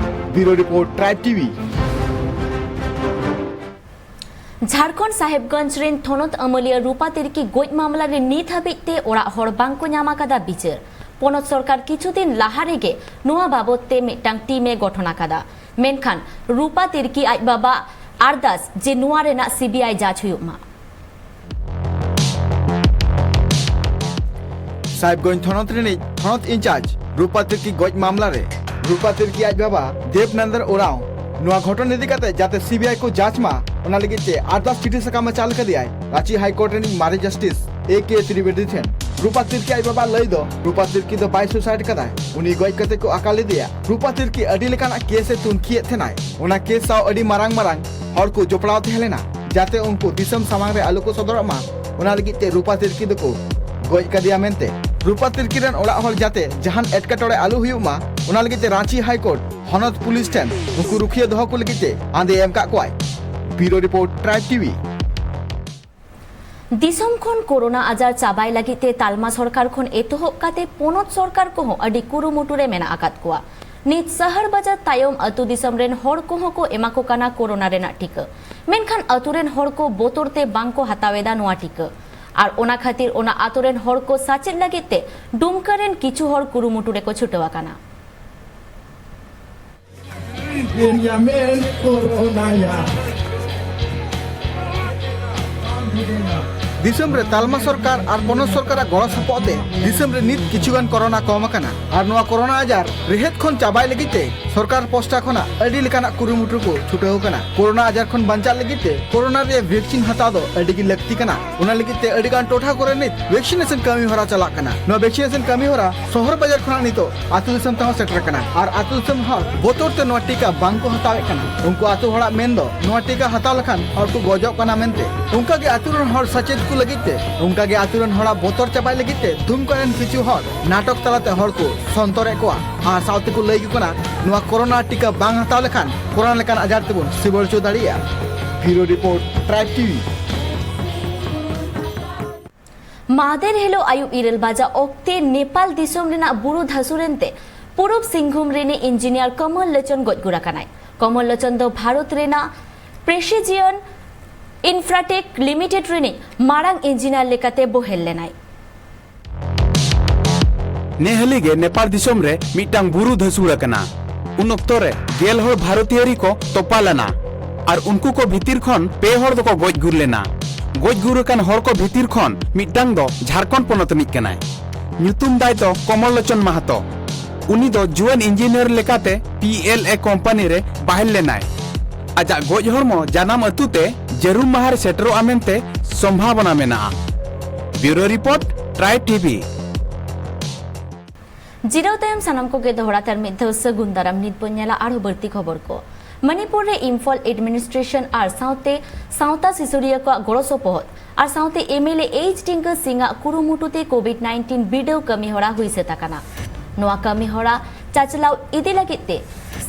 Bureau report, tribe TV. Jharkhand Sahebganj ᱨᱮᱱ ᱛᱷᱚᱱᱚᱛ ᱟᱹᱢᱟᱹᱞᱤᱭᱟᱹ ᱨᱩᱯᱟ ᱛᱤᱨᱠᱤ ᱜᱚᱡ ᱢᱟᱢᱞᱟ ᱨᱮ ᱱᱤᱛ ᱦᱟᱹᱵᱤᱡ ᱛᱮ ᱚᱲᱟᱜ ᱦᱚᱲ ᱵᱟᱝ ᱠᱚ ᱧᱟᱢ ᱟᱠᱟᱫᱟ ᱵᱤᱪᱟᱹᱨ᱾ ᱯᱚᱱᱚᱛ ᱥᱚᱨᱠᱟᱨ ᱠᱤᱪᱷᱩ ᱫᱤᱱ ᱞᱟᱦᱟ ᱨᱮᱜᱮ ᱱᱚᱣᱟ ᱵᱟᱵᱚᱛ ᱛᱮ ᱢᱤᱫᱴᱟᱝ ᱴᱤᱢ ᱮ ᱜᱚᱴᱷᱚᱱ ᱟᱠᱟᱫᱟ, ᱢᱮᱱᱠᱷᱟᱱ ᱨᱩᱯᱟ ᱛᱤᱨᱠᱤ ᱟᱡ ᱵᱟᱵᱟ ᱟᱨᱫᱟᱥ ᱡᱮ ᱱᱚᱣᱟ ᱨᱮᱱᱟᱜ ᱥᱤ ᱵᱤ ᱟᱭ ᱡᱟᱸᱪ ᱦᱩᱭᱩᱜ ᱢᱟ᱾ ᱥᱟᱦᱮᱵᱽᱜᱚᱸᱡᱽ ᱛᱷᱚᱱᱚᱛ ᱨᱤᱱᱤᱡ ᱛᱷᱚᱱᱚᱛ ᱤᱱᱪᱟᱨᱡᱽ ᱨᱩᱯᱟ ᱛᱤᱨᱠᱤ ᱜᱚᱡ ᱢᱟᱢᱞᱟ ᱨᱮ ᱨᱩᱯᱟ ᱛᱤᱨᱠᱤ ᱟᱡ ᱵᱟᱵᱟ ᱫᱮᱵᱽ ᱱᱟᱱᱫᱚᱱ ᱳᱨᱟᱸᱣ ᱱᱚᱣᱟ ᱜᱷᱚᱴᱚᱱ ᱤᱫᱤ ᱠᱟᱛᱮ ᱡᱟᱛᱮ ᱥᱤ ᱵᱤ ᱟᱭ ᱠᱚ ᱡᱟᱸᱪ ᱢᱟ, ᱚᱱᱟ ᱞᱟᱹᱜᱤᱫ ᱛᱮ ᱟᱨᱫᱟᱥ ᱪᱤᱴᱷᱤ ᱥᱟᱠᱟᱢ ᱮ ᱪᱟᱞ ᱠᱟᱫᱮᱭᱟᱭ ᱨᱟᱸᱪᱤ ᱦᱟᱭ ᱠᱳᱨᱴ ᱨᱤᱱᱤᱡ ᱢᱟᱨᱮ ᱡᱟᱥᱴᱤᱥ ᱮ ᱠᱮ ᱛᱨᱤᱵᱮᱫᱤ ᱴᱷᱮᱱ᱾ ᱨᱩᱯᱟ ᱛᱤᱨᱠᱤ ᱟᱡ ᱵᱟᱵᱟ ᱞᱟᱹᱭ ᱫᱚ, ᱨᱩᱯᱟ ᱛᱤᱨᱠᱤ ᱫᱚ ᱵᱟᱭ ᱥᱩᱥᱟᱭᱤᱰ ᱠᱟᱫᱟᱭ, ᱩᱱᱤ ᱜᱚᱡ ᱠᱟᱛᱮ ᱠᱚ ᱟᱠᱟ ᱞᱮᱫᱮᱭᱟ᱾ ᱨᱩᱯᱟ ᱛᱤᱨᱠᱤ ᱟᱹᱰᱤ ᱞᱮᱠᱟᱱᱟᱜ ᱠᱮᱥ ᱮ ᱛᱩᱱᱠᱷᱤᱭᱮᱫ ᱛᱟᱦᱮᱱᱟᱭ, ᱚᱱᱟ ᱠᱮᱥ ᱥᱟᱶ ᱟᱹᱰᱤ ᱢᱟᱨᱟᱝ ᱢᱟᱨᱟᱝ ᱦᱚᱲ ᱠᱚ ᱡᱚᱯᱲᱟᱣ ᱛᱟᱦᱮᱸ ᱞᱮᱱᱟ, ᱡᱟᱛᱮ ᱩᱱᱠᱩ ᱫᱤᱥᱚᱢ ᱥᱟᱢᱟᱝ ᱨᱮ ᱟᱞᱚ ᱠᱚ ᱥᱚᱫᱚᱨᱚᱜ ᱢᱟ, ᱚᱱᱟ ᱞᱟᱹᱜᱤᱫ ᱛᱮ ᱨᱩᱯᱟ ᱛᱤᱨᱠᱤ ᱫᱚᱠᱚ ᱜᱚᱡ ᱠᱟᱫᱮᱭᱟ ᱢᱮᱱᱛᱮ᱾ ᱨᱩᱯᱟ ᱛᱤᱨᱠᱤ ᱨᱮᱱ ᱚᱲᱟᱜ ᱦᱚᱲ ᱡᱟᱛᱮ ᱡᱟᱦᱟᱱ ᱮᱴᱠᱮᱴᱚᱬᱮ ᱟᱞᱚ ᱦᱩᱭᱩᱜ ᱢᱟ, ᱚᱱᱟ ᱞᱟᱹᱜᱤᱫ ᱛᱮ ᱨᱟᱸᱪᱤ ᱦᱟᱭ ᱠᱳᱨᱴ ᱦᱚᱱᱚᱛ ᱯᱩᱞᱤᱥ ᱴᱷᱮᱱ ᱩᱱᱠᱩ ᱨᱩᱠᱷᱤᱭᱟᱹ ᱫᱚᱦᱚ ᱠᱚ ᱞᱟᱹᱜᱤᱫ ᱛᱮ ᱟᱸᱫᱮ ᱮᱢ ᱠᱟᱜ ᱠᱚᱣᱟᱭ᱾ ᱵᱤᱭᱩᱨᱳ ᱨᱤᱯᱳᱨᱴ, ᱴᱨᱟᱭᱤᱵᱽ ᱴᱤᱵᱷᱤ᱾ ᱫᱤᱥᱚᱢ ᱠᱷᱚᱱ ᱠᱳᱨᱳᱱᱟ ᱟᱡᱟᱨ ᱪᱟᱵᱟᱭ ᱞᱟᱹᱜᱤᱫ ᱛᱮ ᱛᱟᱞᱢᱟ ᱥᱚᱨᱠᱟᱨ ᱠᱷᱚᱱ ᱮᱛᱚᱦᱚᱵ ᱠᱟᱛᱮ ᱯᱚᱱᱚᱛ ᱥᱚᱨᱠᱟᱨ ᱠᱚᱦᱚᱸ ᱟᱹᱰᱤ ᱠᱩᱨᱩᱢᱩᱴᱩ ᱨᱮ ᱢᱮᱱᱟᱜ ᱟᱠᱟᱫ ᱠᱚᱣᱟ᱾ ᱱᱤᱛ ᱥᱟᱦᱟᱨ ᱵᱟᱡᱟᱨ ᱛᱟᱭᱚᱢ ᱟᱹᱛᱩ ᱫᱤᱥᱚᱢ ᱨᱮᱱ ᱦᱚᱲ ᱠᱚᱦᱚᱸ ᱠᱚ ᱮᱢᱟ ᱠᱚ ᱠᱟᱱᱟ ᱠᱳᱨᱳᱱᱟ ᱨᱮᱱᱟᱜ ᱴᱤᱠᱟᱹ᱾ ᱢᱮᱱᱠᱷᱟᱱ ᱟᱹᱛᱩ ᱨᱮᱱ ᱦᱚᱲ ᱠᱚ ᱵᱚᱛᱚᱨ ᱛᱮ ᱵᱟᱝ ᱠᱚ ᱦᱟᱛᱟᱣ ᱮᱫᱟ ᱱᱚᱣᱟ ᱴᱤᱠᱟᱹ᱾ ᱟᱨ ᱚᱱᱟ ᱠᱷᱟᱹᱛᱤᱨ ᱚᱱᱟ ᱟᱹᱛᱩ ᱨᱮᱱ ᱦᱚᱲ ᱠᱚ ᱥᱟᱪᱮᱫ ᱞᱟᱹᱜᱤᱫ ᱛᱮ ᱰᱩᱢᱠᱟᱹ ᱨᱮᱱ ᱠᱤᱪᱷᱩ ᱦᱚᱲ ᱠᱩᱨᱩᱢᱩᱴᱩ ᱨᱮᱠᱚ ᱪᱷᱩᱴᱟᱹᱣ ᱟᱠᱟᱱᱟ᱾ ᱫᱤᱥᱚᱢ ᱨᱮ ᱛᱟᱞᱢᱟ ᱥᱚᱨᱠᱟᱨ ᱟᱨ ᱯᱚᱱᱚᱛ ᱥᱚᱨᱠᱟᱨᱟᱜ ᱜᱚᱲᱚ ᱥᱚᱯᱚᱦᱚᱫ ᱛᱮ ᱫᱤᱥᱚᱢ ᱨᱮ ᱱᱤᱛ ᱠᱤᱪᱷᱩ ᱜᱟᱱ ᱠᱳᱨᱳᱱᱟ ᱠᱚᱢ ᱟᱠᱟᱱᱟ ᱟᱨ ᱱᱚᱣᱟ ᱠᱳᱨᱳᱱᱟ ᱟᱡᱟᱨ ᱨᱮᱦᱮᱫ ᱠᱷᱚᱱ ᱪᱟᱵᱟᱭ ᱞᱟᱹᱜᱤᱫ ᱛᱮ ᱥᱚᱨᱠᱟᱨ ᱯᱟᱦᱴᱟ ᱠᱷᱚᱱᱟᱜ ᱟᱹᱰᱤ ᱞᱮᱠᱟᱱᱟᱜ ᱠᱩᱨᱩᱢᱩᱴᱩ ᱠᱚ ᱪᱷᱩᱴᱟᱹᱣ ᱟᱠᱟᱱᱟ᱾ ᱠᱳᱨᱳᱱᱟ ᱟᱡᱟᱨ ᱠᱷᱚᱱ ᱵᱟᱧᱪᱟᱜ ᱞᱟᱹᱜᱤᱫ ᱛᱮ ᱠᱳᱨᱳᱱᱟ ᱨᱮᱭᱟᱜ ᱵᱷᱮᱠᱥᱤᱱ ᱦᱟᱛᱟᱣ ᱫᱚ ᱟᱹᱰᱤ ᱜᱮ ᱞᱟᱹᱠᱛᱤ ᱠᱟᱱᱟ᱾ ᱚᱱᱟ ᱞᱟᱹᱜᱤᱫ ᱛᱮ ᱟᱹᱰᱤ ᱜᱟᱱ ᱴᱚᱴᱷᱟ ᱠᱚᱨᱮ ᱱᱤᱛ ᱵᱷᱮᱠᱥᱤᱱᱮᱥᱚᱱ ᱠᱟᱹᱢᱤ ᱦᱚᱨᱟ ᱪᱟᱞᱟᱜ ᱠᱟᱱᱟ᱾ ᱱᱚᱣᱟ ᱵᱷᱮᱠᱥᱤᱱᱮᱥᱚᱱ ᱠᱟᱹᱢᱤ ᱦᱚᱨᱟ ᱥᱚᱦᱚᱨ ᱵᱟᱡᱟᱨ ᱠᱷᱚᱱᱟᱜ ᱱᱤᱛᱚᱜ ᱟᱹᱛᱩ ᱫᱤᱥᱚᱢ ᱛᱮᱦᱚᱸ ᱥᱮᱴᱮᱨ ᱠᱟᱱᱟ ᱟᱨ ᱟᱹᱛᱩ ᱫᱤᱥᱚᱢ ᱦᱚᱲ ᱵᱚᱛᱚᱨ ᱛᱮ ᱱᱚᱣᱟ ᱴᱤᱠᱟ ᱵᱟᱝ ᱠᱚ ᱦᱟᱛᱟᱣᱮᱫ ᱠᱟᱱᱟ᱾ ᱩᱱᱠᱩ ᱟᱹᱛᱩ ᱦᱚᱲᱟᱜ ᱢᱮᱱ ᱫᱚ ᱱᱚᱣᱟ ᱴᱤᱠᱟ ᱦᱟᱛᱟᱣ ᱞᱮᱠᱷᱟᱱ ᱦᱚᱲ ᱠᱚ ᱜᱚᱡᱚᱜ ᱠᱟᱱᱟ ᱢᱮᱱᱛᱮ᱾ ᱚᱱᱠᱟ ᱜᱮ ᱟᱹᱛᱩ ᱨᱮᱱ ᱦᱚᱲ ᱥᱟᱪᱮᱫ ᱠᱚ ᱞᱟᱹᱜᱤᱫ ᱛᱮ, ᱚᱱᱠᱟ ᱜᱮ ᱟᱹᱛᱩ ᱨᱮᱱ ᱦᱚᱲᱟᱜ ᱵᱚᱛᱚᱨ ᱪᱟᱵᱟᱭ ᱞᱟᱹᱜᱤᱫ ᱛᱮ ᱫᱩᱢᱠᱟ ᱨᱮᱱ ᱠᱤᱪᱷᱩ ᱦᱚᱲ ᱱᱟᱴᱚᱠ ᱛᱟᱞᱟᱛᱮ ᱦᱚᱲ ᱠᱚ ᱥᱚᱱᱛᱚᱨᱮᱫ ᱠᱚᱣᱟ ᱟᱨ ᱥᱟᱶᱛᱮ ᱠᱚ ᱞᱟᱹᱭ ᱠᱚ ᱠᱟᱱᱟ, ᱱᱚᱣᱟ ᱠᱳᱨᱳᱱᱟ ᱴᱤᱠᱟ ᱵᱟᱝ ᱦᱟᱛᱟᱣ ᱞᱮᱠᱷᱟᱱ ᱠᱳᱨᱳᱱᱟ ᱞᱮᱠᱟᱱ ᱟᱡᱟᱨ ᱛᱮᱵᱚᱱ ᱥᱤᱵᱟᱹᱲ ᱦᱚᱪᱚ ᱫᱟᱲᱮᱭᱟᱜᱼᱟ᱾ ᱵᱤᱭᱩᱨᱳ ᱨᱤᱯᱳᱨᱴ, ᱴᱨᱟᱭᱤᱵᱽ ᱴᱤᱵᱷᱤ᱾ ᱢᱟᱦᱫᱮᱨ ᱦᱤᱞᱳᱜ ᱟᱹᱭᱩᱵ ᱤᱨᱟᱹᱞ ᱵᱟᱡᱟ ᱚᱠᱛᱮ ᱱᱮᱯᱟᱞ ᱫᱤᱥᱚᱢ ᱨᱮᱱᱟᱜ ᱵᱩᱨᱩ ᱫᱷᱟᱹᱥᱩᱲ ᱮᱱᱛᱮ ᱯᱩᱨᱩᱵ ᱥᱤᱝᱵᱷᱩᱢ ᱨᱤᱱᱤᱡ ᱤᱧᱡᱤᱱᱤᱭᱟᱨ ᱠᱚᱢᱚᱞ ᱞᱳᱪᱚᱱ ᱜᱚᱡ ᱜᱩᱨ ᱟᱠᱟᱱᱟᱭ᱾ ᱠᱚᱢᱚᱞ ᱞᱳᱪᱚᱱ ᱫᱚ ᱵᱷᱟᱨᱚᱛ ᱨᱮᱱᱟᱜ ᱯᱨᱮᱥᱤᱡᱤᱭᱚᱱ ᱤᱱᱯᱷᱨᱟᱴᱮᱠ ᱞᱤᱢᱤᱴᱮᱰ ᱨᱤᱱᱤᱡ ᱢᱟᱨᱟᱝ ᱤᱧᱡᱤᱱᱤᱭᱟᱨ ᱞᱮᱠᱟᱛᱮ ᱵᱚᱦᱮᱞ ᱞᱮᱱᱟᱭ᱾ ᱱᱮᱦᱟᱹᱞᱤ ᱜᱮ ᱱᱮᱯᱟᱞ ᱫᱤᱥᱚᱢ ᱨᱮ ᱢᱤᱫᱴᱟᱝ ᱵᱩᱨᱩ ᱫᱷᱟᱹᱥᱩᱲ ᱟᱠᱟᱱᱟ᱾ ᱩᱱ ᱚᱠᱛᱚ ᱨᱮ ᱜᱮᱞ ᱦᱚᱲ ᱵᱷᱟᱨᱚᱛᱤᱭᱟᱹᱨᱤ ᱠᱚ ᱛᱚᱯᱟ ᱞᱮᱱᱟ ᱟᱨ ᱩᱱᱠᱩ ᱠᱚ ᱵᱷᱤᱛᱤᱨ ᱠᱷᱚᱱ ᱯᱮ ᱦᱚᱲ ᱫᱚᱠᱚ ᱜᱚᱡ ᱜᱩᱨ ᱞᱮᱱᱟ᱾ ᱜᱚᱡ ᱜᱩᱨ ᱟᱠᱟᱱ ᱦᱚᱲ ᱠᱚ ᱵᱷᱤᱛᱤᱨ ᱠᱷᱚᱱ ᱢᱤᱫᱴᱟᱝ ᱫᱚ ᱡᱷᱟᱲᱠᱷᱚᱸᱰ ᱯᱚᱱᱚᱛ ᱨᱤᱱᱤᱡ ᱠᱟᱱᱟᱭ᱾ ᱧᱩᱛᱩᱢ ᱛᱟᱭ ᱫᱚ ᱠᱚᱢᱚᱞ ᱞᱳᱪᱚᱱ ᱢᱟᱦᱟᱛᱚ᱾ ᱩᱱᱤ ᱫᱚ ᱡᱩᱣᱟᱹᱱ ᱤᱧᱡᱤᱱᱤᱭᱟᱨ ᱞᱮᱠᱟᱛᱮ ᱯᱤ ᱮᱞ ᱮ ᱠᱳᱢᱯᱟᱱᱤ ᱨᱮ ᱵᱟᱦᱮᱞ ᱞᱮᱱᱟᱭ᱾ ᱟᱡᱟᱜ ᱜᱚᱡ ᱦᱚᱲᱢᱚ ᱡᱟᱱᱟᱢ ᱟᱹᱛᱩ ᱛᱮ ᱡᱟᱹᱨᱩᱢ ᱢᱟᱦᱟ ᱨᱮ ᱥᱮᱴᱮᱨᱚᱜᱼᱟ ᱢᱮᱱᱛᱮ ᱥᱚᱢᱵᱷᱟᱵᱚᱱᱟ ᱢᱮᱱᱟᱜᱼᱟ᱾ ᱵᱤᱭᱩᱨᱳ ᱨᱤᱯᱳᱨᱴ, ᱴᱨᱟᱭᱤᱵᱽ ᱴᱤᱵᱷᱤ᱾ ᱡᱤᱨᱟᱹᱣ ᱛᱟᱭᱚᱢ ᱥᱟᱱᱟᱢ ᱠᱚᱜᱮ ᱫᱚᱦᱲᱟ ᱛᱮ ᱟᱨ ᱢᱤᱫ ᱫᱷᱟᱣ ᱥᱟᱹᱜᱩᱱ ᱫᱟᱨᱟᱢ᱾ ᱱᱤᱛ ᱵᱚᱱ ᱧᱮᱞᱟ ᱟᱨᱦᱚᱸ ᱵᱟᱹᱲᱛᱤ ᱠᱷᱚᱵᱚᱨ ᱠᱚ᱾ ᱢᱚᱱᱤᱯᱩᱨ ᱨᱮ ᱤᱢᱯᱷᱚᱞ ᱮᱰᱢᱤᱱᱤᱥᱴᱨᱮᱥᱚᱱ ᱟᱨ ᱥᱟᱶᱛᱮ ᱥᱟᱶᱛᱟ ᱥᱩᱥᱟᱹᱨᱤᱭᱟᱹ ᱠᱚᱣᱟᱜ ᱜᱚᱲᱚ ᱥᱚᱯᱚᱦᱚᱫ ᱟᱨ ᱥᱟᱶᱛᱮ ᱮᱢᱮᱞᱮ ᱮᱭᱤᱪ ᱰᱤᱝᱜᱟᱹ ᱥᱤᱝ ᱟᱜ ᱠᱩᱨᱩᱢᱩᱴᱩ ᱛᱮ ᱠᱳᱵᱷᱤᱰ ᱱᱟᱭᱤᱱᱴᱤᱱ ᱵᱤᱰᱟᱹᱣ ᱠᱟᱹᱢᱤ ᱦᱚᱨᱟ ᱦᱩᱭ ᱥᱟᱹᱛ ᱟᱠᱟᱱᱟ᱾ ᱱᱚᱣᱟ ᱠᱟᱹᱢᱤ ᱦᱚᱨᱟ ᱪᱟᱪᱞᱟᱣ ᱤᱫᱤ ᱞᱟᱹᱜᱤᱫ ᱛᱮ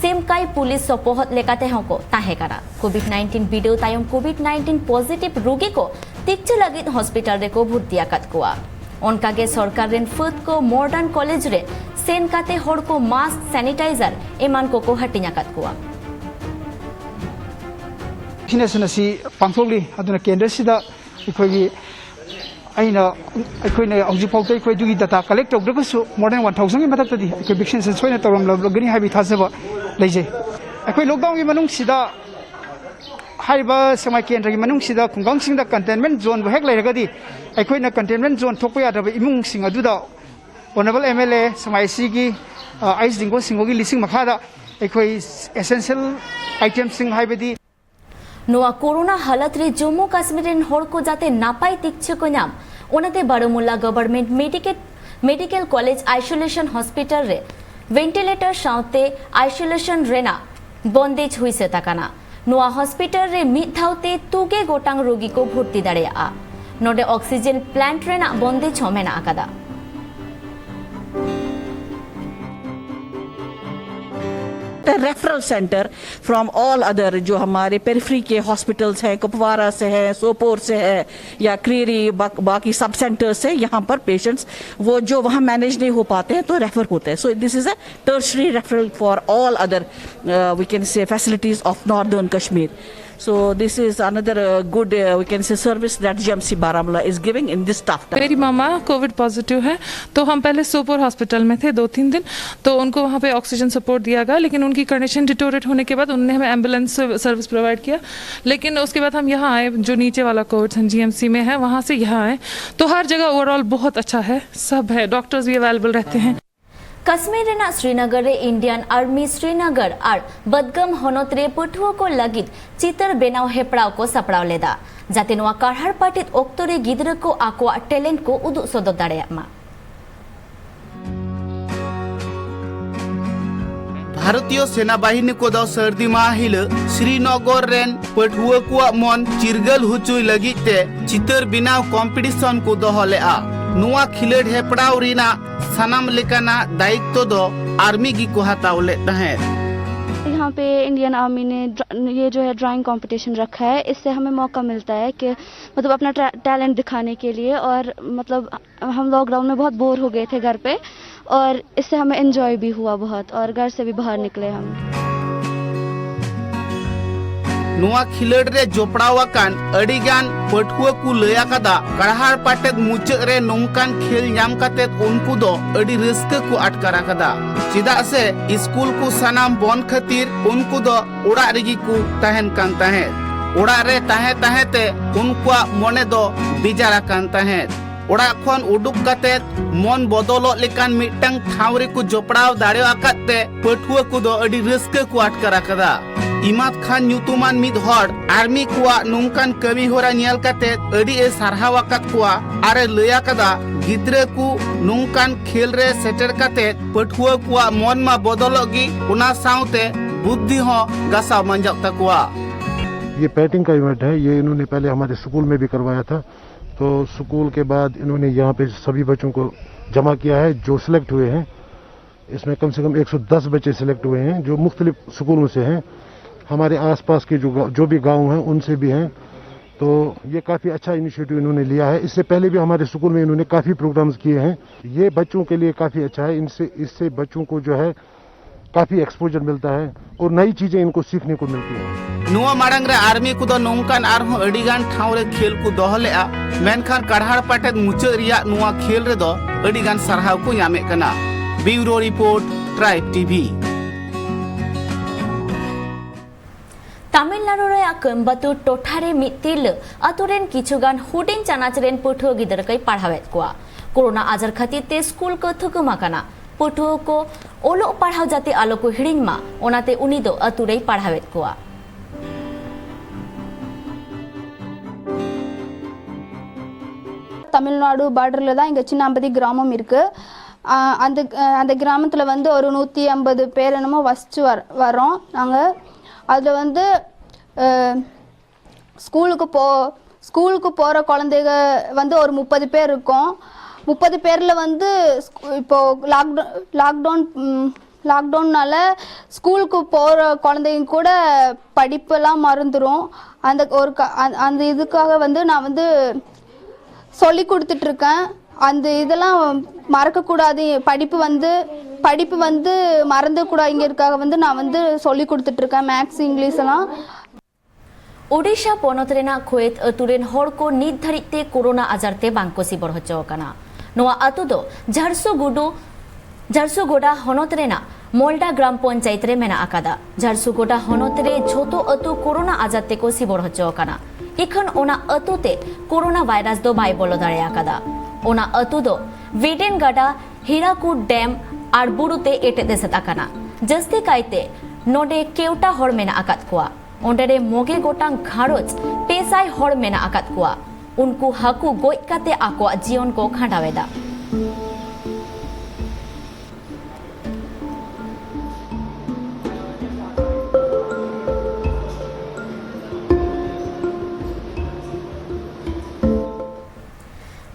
ᱥᱮᱢᱠᱟᱭ ᱯᱩᱞᱤᱥ ᱥᱚᱯᱚᱦᱚᱫ ᱞᱮᱠᱟᱛᱮ ᱦᱚᱸ ᱠᱚ ᱛᱟᱦᱮᱸ ᱠᱟᱱᱟ᱾ ᱠᱳᱵᱷᱤᱰ ᱱᱟᱭᱤᱱᱴᱤᱱ ᱵᱤᱰᱟᱹᱣ ᱛᱟᱭᱚᱢ ᱠᱳᱵᱷᱤᱰ ᱱᱟᱭᱤᱱᱴᱤᱱ ᱯᱚᱡᱤᱴᱤᱵᱷ ᱨᱳᱜᱤ ᱠᱚ ᱛᱤᱠᱪᱷᱟᱹ ᱞᱟᱹᱜᱤᱫ ᱦᱚᱥᱯᱤᱴᱟᱞ ᱨᱮᱠᱚ ᱵᱷᱚᱨᱛᱤ ᱟᱠᱟᱫ ᱠᱚᱣᱟ᱾ ᱚᱱᱠᱟᱜᱮ ᱥᱚᱨᱠᱟᱨ ᱨᱮᱱ ᱯᱷᱟᱹᱫ ᱠᱚ ᱢᱚᱰᱟᱨᱱ ᱠᱚᱞᱮᱡᱽ ᱨᱮ ᱥᱮᱱ ᱠᱟᱛᱮ ᱦᱚᱲ ᱠᱚ ᱢᱟᱥᱠ, ᱥᱮᱱᱤᱴᱟᱭᱡᱟᱨ ᱮᱢᱟᱱ ᱠᱚᱠᱚ ᱦᱟᱹᱴᱤᱧ ᱟᱠᱟᱫ ᱠᱚᱣᱟ᱾ ꯁꯤꯅ ꯁꯤꯅ ꯁꯤ ꯄꯥꯡꯊꯣꯛꯂꯤ꯫ ꯑꯗꯨꯅ ꯀꯦꯟꯗ꯭ꯔꯁꯤꯗ ꯑꯩꯈꯣꯏꯒꯤ ꯑꯩꯅ ꯑꯩꯈꯣꯏꯅ ꯍꯧꯖꯤꯛꯐꯥꯎꯗ ꯑꯩꯈꯣꯏ ꯑꯗꯨꯒꯤ ꯗꯇꯥ ꯀꯂꯦꯛ ꯇꯧꯗ꯭ꯔꯒꯁꯨ more than one thousand ꯒꯤ ꯃꯊꯛꯇꯗꯤ ꯑꯩꯈꯣꯏ ꯚꯦꯛꯁꯤꯅꯦꯁꯟ ꯁꯣꯏꯅ ꯇꯧꯔꯝꯂꯒꯅꯤ ꯍꯥꯏꯕꯒꯤ ꯊꯥꯖꯕ ꯂꯩꯖꯩ꯫ ꯑꯩꯈꯣꯏ ꯂꯣꯛꯗꯥꯎꯟꯒꯤ ꯃꯅꯨꯡꯁꯤꯗ ꯍꯥꯏꯔꯤꯕ ꯁꯦꯛꯃꯥꯏ ꯀꯦꯟꯗ꯭ꯔꯒꯤ ꯃꯅꯨꯡꯁꯤꯗ ꯈꯨꯡꯒꯪꯁꯤꯡꯗ ꯀꯟꯇꯦꯟꯃꯦꯟ ꯖꯣꯟꯕꯨ ꯍꯦꯛ ꯂꯩꯔꯒꯗꯤ ꯑꯩꯈꯣꯏꯅ ꯀꯟꯇꯦꯟꯃꯦꯟ ꯖꯣꯟ ꯊꯣꯛꯄ ꯌꯥꯗ꯭ꯔꯕ ꯏꯃꯨꯡꯁꯤꯡ ꯑꯗꯨꯗ honourable M L A Sekmai S ꯁꯤꯒꯤ ꯑꯩꯆ ꯗꯤꯡꯒꯣ ꯁꯤꯡꯍꯒꯤ ꯂꯤꯁꯤꯡ ꯃꯈꯥꯗ ꯑꯩꯈꯣꯏ ꯑꯦꯁꯦꯟꯁꯤꯌꯦꯜ ꯑꯥꯏꯇꯦꯝꯁꯤꯡ ꯍꯥꯏꯕꯗꯤ ᱱᱚᱣᱟ ᱠᱳᱨᱳᱱᱟ ᱦᱟᱞᱚᱛ ᱨᱮ ᱡᱚᱢᱢᱩ ᱠᱟᱥᱢᱤᱨ ᱨᱮᱱ ᱦᱚᱲ ᱠᱚ ᱡᱟᱛᱮ ᱱᱟᱯᱟᱭ ᱛᱤᱠᱪᱷᱟᱹ ᱠᱚ ᱧᱟᱢ, ᱚᱱᱟᱛᱮ Baramulla government medical, medical college isolation hospital ᱨᱮ ᱵᱷᱮᱱᱴᱤᱞᱮᱴᱚᱨ ᱥᱟᱶᱛᱮ ᱟᱭᱥᱳᱞᱮᱥᱚᱱ ᱨᱮᱱᱟᱜ ᱵᱚᱱᱫᱮᱡᱽ ᱦᱩᱭ ᱥᱟᱹᱛ ᱟᱠᱟᱱᱟ᱾ ᱱᱚᱣᱟ ᱦᱚᱥᱯᱤᱴᱟᱞ ᱨᱮ ᱢᱤᱫ ᱫᱷᱟᱣ ᱛᱮ ᱛᱩᱜᱮ ᱜᱚᱴᱟᱝ ᱨᱳᱜᱤ ᱠᱚ ᱵᱷᱚᱨᱛᱤ ᱫᱟᱲᱮᱭᱟᱜᱼᱟ᱾ ᱱᱚᱰᱮ ᱚᱠᱥᱤᱡᱮᱱ ᱯᱞᱟᱱᱴ ᱨᱮᱱᱟᱜ ᱵᱚᱱᱫᱮᱡᱽ ᱦᱚᱸ ᱢᱮᱱᱟᱜ ᱟᱠᱟᱫᱟ᱾ Referral centre from all other, जो हमारे पेरिफेरी के हॉस्पिटल्स हैं, कुपवारा से हैं, सोपोर से है, या क्रीरी, बा, बाकी सब सेंटर्स से यहाँ पर पेशेंट्स वो जो वहाँ मैनेज नहीं हो पाते हैं तो रेफर होते हैं। So this is a tertiary referral for all other, uh, we can say, facilities of Northern Kashmir. So this is another, uh, good, uh, we can say, service that G M C Baramulla is giving in this tough time. मेरी मामा Covid positive है, तो हम पहले Sopore hospital में थे दो तीन दिन, तो उनको वहाँ पे ऑक्सीजन सपोर्ट दिया गया, लेकिन उनकी कंडीशन डिटोरेट होने के बाद उनने हमें एम्बुलेंस सर्विस प्रोवाइड किया। लेकिन उसके बाद हम यहाँ आए, जो नीचे वाला कोविड सेंटर जीएमसी में है, वहाँ से यहाँ आए, तो हर जगह ओवरऑल बहुत अच्छा है, सब है, डॉक्टर्स भी अवेलेबल रहते हैं। ᱠᱟᱥᱢᱤᱨ ᱨᱮᱱᱟᱜ ᱥᱨᱤᱱᱚᱜᱚᱨ ᱨᱮ ᱤᱱᱰᱤᱭᱟᱱ ᱟᱨᱢᱤ ᱥᱨᱤᱱᱚᱜᱚᱨ ᱟᱨ ᱵᱚᱫᱜᱟᱢ ᱦᱚᱱᱚᱛ ᱨᱮ ᱯᱟᱹᱴᱷᱩᱣᱟᱹ ᱠᱚ ᱞᱟᱹᱜᱤᱫ ᱪᱤᱛᱟᱹᱨ ᱵᱮᱱᱟᱣ ᱦᱮᱯᱨᱟᱣ ᱠᱚ ᱥᱟᱯᱲᱟᱣ ᱞᱮᱫᱟ, ᱡᱟᱛᱮ ᱱᱚᱣᱟ ᱠᱟᱨᱦᱟᱲ ᱯᱟᱴᱮᱫ ᱚᱠᱛᱚ ᱨᱮ ᱜᱤᱫᱽᱨᱟᱹ ᱠᱚ ᱟᱠᱚᱣᱟᱜ ᱴᱮᱞᱮᱱᱴ ᱠᱚ ᱩᱫᱩᱜ ᱥᱚᱫᱚᱨ ᱫᱟᱲᱮᱭᱟᱜ ᱢᱟ᱾ ᱵᱷᱟᱨᱚᱛᱤᱭᱚ ᱥᱮᱱᱟ ᱵᱟᱦᱤᱱᱤ ᱠᱚᱫᱚ ᱥᱟᱹᱨᱫᱤ ᱢᱟᱦᱟ ᱦᱤᱞᱚᱜ ᱥᱨᱤᱱᱚᱜᱚᱨ ᱨᱮᱱ ᱯᱟᱹᱴᱷᱩᱣᱟᱹ ᱠᱚᱣᱟᱜ ᱢᱚᱱ ᱪᱤᱨᱜᱟᱹᱞ ᱦᱚᱪᱚᱭ ᱞᱟᱹᱜᱤᱫ ᱛᱮ ᱪᱤᱛᱟᱹᱨ ᱵᱮᱱᱟᱣ ᱠᱚᱢᱯᱤᱴᱤᱥᱚᱱ ᱠᱚ ᱫᱚᱦᱚ ᱞᱮᱫᱼᱟ᱾ ᱱᱚᱣᱟ ᱠᱷᱮᱞᱳᱰ ᱦᱮᱯᱨᱟᱣ ᱨᱮᱱᱟᱜ ᱥᱟᱱᱟᱢ ᱞᱮᱠᱟᱱᱟᱜ ᱫᱟᱭᱤᱛᱛᱚ ᱫᱚ ᱟᱨᱢᱤ ᱜᱮᱠᱚ ᱦᱟᱛᱟᱣ ᱞᱮᱫ ᱛᱟᱦᱮᱸᱫ᱾ यहाँ पे इंडियन आर्मी ने ड्रा-, ये जो है ड्राइंग कंपटीशन रखा है, इससे हमें मौका मिलता है कि मतलब अपना टा-, टैलेंट दिखाने के लिए। और मतलब हम लॉकडाउन में बहुत बोर हो गए थे घर पे, और इससे हमें एंजॉय भी हुआ बहुत, और घर से भी बाहर निकले हम। ᱱᱚᱣᱟ ᱠᱷᱮᱞᱳᱰ ᱨᱮ ᱡᱚᱯᱲᱟᱣ ᱟᱠᱟᱱ ᱟᱹᱰᱤ ᱜᱟᱱ ᱯᱟᱹᱴᱷᱩᱣᱟᱹ ᱠᱚ ᱞᱟᱹᱭ ᱟᱠᱟᱫᱟ, ᱠᱟᱲᱦᱟᱲ ᱯᱟᱴᱮᱫ ᱢᱩᱪᱟᱹᱫ ᱨᱮ ᱱᱚᱝᱠᱟᱱ ᱠᱷᱮᱞ ᱧᱟᱢ ᱠᱟᱛᱮ ᱩᱱᱠᱩ ᱫᱚ ᱟᱹᱰᱤ ᱨᱟᱹᱥᱠᱟᱹ ᱠᱚ ᱟᱴᱠᱟᱨ ᱟᱠᱟᱫᱟ, ᱪᱮᱫᱟᱜ ᱥᱮ ᱥᱠᱩᱞ ᱠᱚ ᱥᱟᱱᱟᱢ ᱵᱚᱱᱫ ᱠᱷᱟᱹᱛᱤᱨ ᱩᱱᱠᱩ ᱫᱚ ᱚᱲᱟᱜ ᱨᱮᱜᱮ ᱠᱚ ᱛᱟᱦᱮᱱ ᱠᱟᱱ ᱛᱟᱦᱮᱸᱫ᱾ ᱚᱲᱟᱜ ᱨᱮ ᱛᱟᱦᱮᱸ ᱛᱟᱦᱮᱸ ᱛᱮ ᱩᱱᱠᱩᱣᱟᱜ ᱢᱚᱱᱮ ᱫᱚ ᱵᱮᱡᱟᱨ ᱟᱠᱟᱱ ᱛᱟᱦᱮᱸᱫ᱾ ᱚᱲᱟᱜ ᱠᱷᱚᱱ ᱩᱰᱩᱠ ᱠᱟᱛᱮ ᱢᱚᱱ ᱵᱚᱫᱚᱞᱚᱜ ᱞᱮᱠᱟᱱ ᱢᱤᱫᱴᱟᱝ ᱴᱷᱟᱶ ᱨᱮᱠᱚ ᱡᱚᱯᱲᱟᱣ ᱫᱟᱲᱮ ᱟᱠᱟᱫ ᱛᱮ ᱯᱟᱹᱴᱷᱩᱣᱟᱹ ᱠᱚᱫᱚ ᱟᱹᱰᱤ ᱨᱟᱹᱥᱠᱟᱹ ᱠᱚ ᱟᱴᱠᱟᱨ ᱟᱠᱟᱫᱟ᱾ ᱤᱢᱟᱫ ᱠᱷᱟᱱ ᱧᱩᱛᱩᱢᱟᱱ ᱢᱤᱫ ᱦᱚᱲ ᱟᱨᱢᱤ ᱠᱚᱣᱟᱜ ᱱᱚᱝᱠᱟᱱ ᱠᱟᱹᱢᱤ ᱦᱚᱨᱟ ᱧᱮᱞ ᱠᱟᱛᱮ ᱟᱹᱰᱤ ᱮ ᱥᱟᱨᱦᱟᱣ ᱟᱠᱟᱫ ᱠᱚᱣᱟ ᱟᱨ ᱮ ᱞᱟᱹᱭ ᱟᱠᱟᱫᱟ, ᱜᱤᱫᱽᱨᱟᱹ ᱠᱚ ᱱᱚᱝᱠᱟᱱ ᱠᱷᱮᱞ ᱨᱮ ᱥᱮᱴᱮᱨ ᱠᱟᱛᱮ ᱯᱟᱹᱴᱷᱩᱣᱟᱹ ᱠᱚᱣᱟᱜ ᱢᱚᱱ ᱢᱟ ᱵᱚᱫᱚᱞᱚᱜ ᱜᱮ, ᱚᱱᱟ ᱥᱟᱶᱛᱮ ᱵᱩᱫᱽᱫᱷᱤ ᱦᱚᱸ ᱜᱟᱥᱟᱣ ᱢᱟᱸᱡᱟᱜ ᱛᱟᱠᱚᱣᱟ᱾ ये पेंटिंग का इवेंट है, ये इन्होंने पहले हमारे स्कूल में भी करवाया था। तो स्कूल के बाद इन्होंने यहाँ पे सभी बच्चों को जमा किया है जो सिलेक्ट हुए हैं। इसमें कम से कम एक सौ दस बच्चे सिलेक्ट हुए हैं जो मुख्तलिफ स्कूलों से हैं। हमारे आसपास के जो गाँव, जो भी गाँव हैं उनसे भी हैं। तो ये काफ़ी अच्छा इनिशिएटिव इन्होंने लिया है। इससे पहले भी हमारे स्कूल में इन्होंने काफ़ी प्रोग्राम्स किए हैं। ये बच्चों के लिए काफ़ी अच्छा है। इनसे, इससे बच्चों को जो है काफ़ी एक्सपोजर मिलता है और नई चीज़ें इनको सीखने को मिलती हैं। ᱱᱚᱣᱟ ᱢᱟᱲᱟᱝ ᱨᱮ ᱟᱨᱢᱤ ᱠᱚᱫᱚ ᱱᱚᱝᱠᱟᱱ ᱟᱨᱦᱚᱸ ᱟᱹᱰᱤ ᱜᱟᱱ ᱴᱷᱟᱶ ᱨᱮ ᱠᱷᱮᱞ ᱠᱚ ᱫᱚᱦᱚ ᱞᱮᱫᱼᱟ, ᱢᱮᱱᱠᱷᱟᱱ ᱠᱟᱲᱦᱟᱲ ᱯᱟᱴᱮᱫ ᱢᱩᱪᱟᱹᱫ ᱨᱮᱭᱟᱜ ᱱᱚᱣᱟ ᱠᱷᱮᱞ ᱨᱮᱫᱚ ᱟᱹᱰᱤ ᱜᱟᱱ ᱥᱟᱨᱦᱟᱣ ᱠᱚ ᱧᱟᱢᱮᱫ ᱠᱟᱱᱟ᱾ ᱵᱤᱭᱩᱨᱳ ᱨᱤᱯᱳᱨᱴ, ᱴᱨᱟᱭᱤᱵᱽ ᱴᱤᱵᱷᱤ᱾ ᱛᱟᱢᱤᱞᱱᱟᱲᱩ ᱨᱮᱭᱟᱜ ᱠᱳᱭᱮᱢᱵᱟᱴᱩᱨ ᱴᱚᱴᱷᱟ ᱨᱮ ᱢᱤᱫ ᱛᱤᱨᱞᱟᱹ ᱟᱛᱳ ᱨᱮᱱ ᱠᱤᱪᱷᱩ ᱜᱟᱱ ᱦᱩᱰᱤᱧ ᱪᱟᱱᱟᱪ ᱨᱮᱱ ᱯᱟᱹᱴᱷᱩᱣᱟᱹ ᱜᱤᱫᱽᱨᱟᱹ ᱠᱚᱭ ᱯᱟᱲᱦᱟᱣᱮᱫ ᱠᱚᱣᱟ᱾ ᱠᱳᱨᱳᱱᱟ ᱟᱡᱟᱨ ᱠᱷᱟᱹᱛᱤᱨ ᱛᱮ ᱥᱠᱩᱞ ᱠᱚ ᱛᱷᱩᱠᱩᱢ ᱟᱠᱟᱱᱟ᱾ ᱯᱟᱹᱴᱷᱩᱣᱟᱹ ᱠᱚ ᱚᱞᱚᱜ ᱯᱟᱲᱦᱟᱣ ᱡᱟᱛᱮ ᱟᱞᱚ ᱠᱚ ᱦᱤᱲᱤᱧ ᱢᱟ, ᱚᱱᱟᱛᱮ ᱩᱱᱤ ᱫᱚ ᱟᱹᱛᱩ ᱨᱮᱭ ᱯᱟᱲᱦᱟᱣᱮᱫ ᱠᱚᱣᱟ᱾ தமிழ்நாடு பார்டரில் தான் எங்கள் சின்னாம்பதி கிராமம் இருக்குது. அந்த அந்த கிராமத்தில் வந்து ஒரு நூற்றி ஐம்பது பேர் என்னமோ வசித்து வர் வரோம் நாங்கள். அதில் வந்து ஸ்கூலுக்கு போ ஸ்கூலுக்கு போகிற குழந்தைங்க வந்து ஒரு முப்பது பேர் இருக்கும். முப்பது பேரில் வந்து இப்போது லாக்டவுன் லாக்டவுன் லாக்டவுன்னால் ஸ்கூலுக்கு போகிற குழந்தைங்க கூட படிப்பெல்லாம் மறந்துடும். அந்த ஒரு க அந்த இதுக்காக வந்து நான் வந்து சொல்லி கொடுத்துட்ருக்கேன். அந்த இதெல்லாம் மறக்கக்கூடாது. படிப்பு வந்து படிப்பு வந்து மறந்துடக்கூடாதுங்கிறதுக்காக வந்து நான் வந்து சொல்லி கொடுத்துட்ருக்கேன், மேக்ஸ், இங்கிலீஷ் எல்லாம். ᱳᱰᱤᱥᱟ ᱯᱚᱱᱚᱛ ᱨᱮᱱᱟᱜ ᱠᱷᱳᱭᱮᱛ ᱟᱹᱛᱩ ᱨᱮᱱ ᱦᱚᱲ ᱠᱚ ᱱᱤᱛ ᱫᱷᱟᱹᱨᱤᱡ ᱛᱮ ᱠᱳᱨᱳᱱᱟ ᱟᱡᱟᱨ ᱛᱮ ᱵᱟᱝ ᱠᱚ ᱥᱤᱵᱚᱲ ᱦᱚᱪᱚ ᱟᱠᱟᱱᱟ᱾ ᱱᱚᱣᱟ ᱟᱹᱛᱩ ᱫᱚ ᱡᱷᱟᱨᱥᱩᱜᱩᱰᱩ ᱡᱷᱟᱨᱥᱩᱜᱚᱰᱟ ᱦᱚᱱᱚᱛ ᱨᱮᱱᱟᱜ ᱢᱚᱞᱰᱟ ᱜᱨᱟᱢ ᱯᱚᱧᱪᱟᱭᱮᱛ ᱨᱮ ᱢᱮᱱᱟᱜ ᱟᱠᱟᱫᱟ᱾ ᱡᱷᱟᱨᱥᱩᱜᱚᱰᱟ ᱦᱚᱱᱚᱛ ᱨᱮ ᱡᱷᱚᱛᱚ ᱟᱹᱛᱩ ᱠᱳᱨᱳᱱᱟ ᱟᱡᱟᱨ ᱛᱮᱠᱚ ᱥᱤᱵᱚᱲ ᱦᱚᱪᱚ ᱟᱠᱟᱱᱟ᱾ ᱤᱠᱷᱟᱹᱱ ᱚᱱᱟ ᱟᱹᱛᱩ ᱛᱮ ᱠᱳᱨᱳᱱᱟ ᱵᱷᱟᱭᱨᱟᱥ ᱫᱚ ᱵᱟᱭ ᱵᱚᱞᱚ ᱫᱟᱲᱮ ᱟᱠᱟᱫᱟ᱾ ᱚᱱᱟ ᱟᱹᱛᱩ ᱫᱚ ᱵᱤᱰᱮᱱ ᱜᱟᱰᱟ, ᱦᱤᱨᱟᱠᱩᱰ ᱰᱮᱢ ᱟᱨ ᱵᱩᱨᱩ ᱛᱮ ᱮᱴᱮᱫ ᱮᱥᱮᱫ ᱟᱠᱟᱱᱟ᱾ ᱡᱟᱹᱥᱛᱤ ᱠᱟᱭᱛᱮ ᱱᱚᱰᱮ ᱠᱮᱣᱴᱟ ᱦᱚᱲ ᱢᱮᱱᱟᱜ ᱟᱠᱟᱫ ᱠᱚᱣᱟ᱾ ᱚᱸᱰᱮ ᱨᱮ ᱢᱚᱜᱮ ᱜᱚᱴᱟᱝ ᱜᱷᱟᱨᱚᱸᱡᱽ ᱯᱮ ᱥᱟᱭ ᱦᱚᱲ ᱢᱮᱱᱟᱜ ᱟᱠᱟᱫ ᱠᱚᱣᱟ᱾ ᱩᱱᱠᱩ ᱦᱟᱹᱠᱩ ᱜᱚᱡ ᱠᱟᱛᱮ ᱟᱠᱚᱣᱟᱜ ᱡᱤᱭᱚᱱ ᱠᱚ ᱠᱷᱟᱸᱰᱟᱣ ᱮᱫᱟ᱾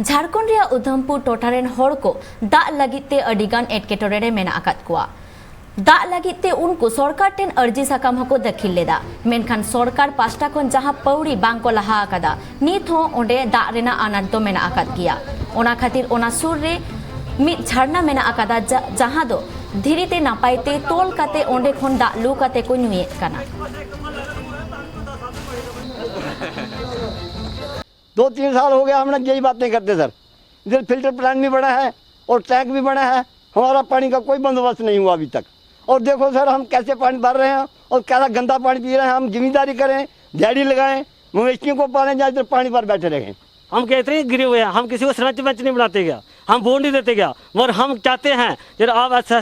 ᱡᱷᱟᱲᱠᱷᱚᱸᱰ ᱨᱮᱭᱟᱜ ᱩᱫᱷᱚᱢᱯᱩᱨ ᱴᱚᱴᱷᱟ ᱨᱮᱱ ᱦᱚᱲ ᱠᱚ ᱫᱟᱜ ᱞᱟᱹᱜᱤᱫ ᱛᱮ ᱟᱹᱰᱤ ᱜᱟᱱ ᱮᱴᱠᱮᱴᱚᱬᱮ ᱨᱮ ᱢᱮᱱᱟᱜ ᱟᱠᱟᱫ ᱠᱚᱣᱟ᱾ ᱫᱟᱜ ᱞᱟᱹᱜᱤᱫ ᱛᱮ ᱩᱱᱠᱩ ᱥᱚᱨᱠᱟᱨ ᱴᱷᱮᱱ ᱟᱹᱨᱡᱤ ᱥᱟᱠᱟᱢ ᱦᱚᱸᱠᱚ ᱫᱟᱹᱠᱷᱤᱞ ᱞᱮᱫᱟ, ᱢᱮᱱᱠᱷᱟᱱ ᱥᱚᱨᱠᱟᱨ ᱯᱟᱥᱴᱟ ᱠᱷᱚᱱ ᱡᱟᱦᱟᱸ ᱯᱟᱹᱣᱲᱤ ᱵᱟᱝ ᱠᱚ ᱞᱟᱦᱟ ᱟᱠᱟᱫᱟ᱾ ᱱᱤᱛ ᱦᱚᱸ ᱚᱸᱰᱮ ᱫᱟᱜ ᱨᱮᱱᱟᱜ ᱟᱱᱟᱴ ᱫᱚ ᱢᱮᱱᱟᱜ ᱟᱠᱟᱫ ᱜᱮᱭᱟ᱾ ᱚᱱᱟ ᱠᱷᱟᱹᱛᱤᱨ ᱚᱱᱟ ᱥᱩᱨ ᱨᱮ ᱢᱤᱫ ᱡᱷᱟᱨᱱᱟ ᱢᱮᱱᱟᱜ ᱟᱠᱟᱫᱟ, ᱡᱟ-, ᱡᱟᱦᱟᱸ ᱫᱚ ᱫᱷᱤᱨᱤ ᱛᱮ ᱱᱟᱯᱟᱭ ᱛᱮ ᱛᱚᱞ ᱠᱟᱛᱮ ᱚᱸᱰᱮ ᱠᱷᱚᱱ ᱫᱟᱜ ᱞᱩ ᱠᱟᱛᱮ ᱠᱚ ᱧᱩᱭᱮᱫ ᱠᱟᱱᱟ᱾ दो तीन साल हो गया, हम लोग यही बातें करते सर। इधर फिल्टर प्लांट भी बना है और टैंक भी बना है, हमारा पानी का कोई बंदोबस्त नहीं हुआ अभी तक। और देखो सर, हम कैसे पानी भर रहे हैं और कैसा गंदा पानी पी रहे हैं। हम जिम्मेदारी करें, दिहाड़ी लगाएं, मवेशियों को पालें, या इधर पानी पर बैठे रहें। हम कहते हैं गिरे हुए हैं, हम किसी को सरपंच पंच नहीं बनाते क्या? हम वोट नहीं देते क्या? मगर हम चाहते हैं, जब आप ऐसा,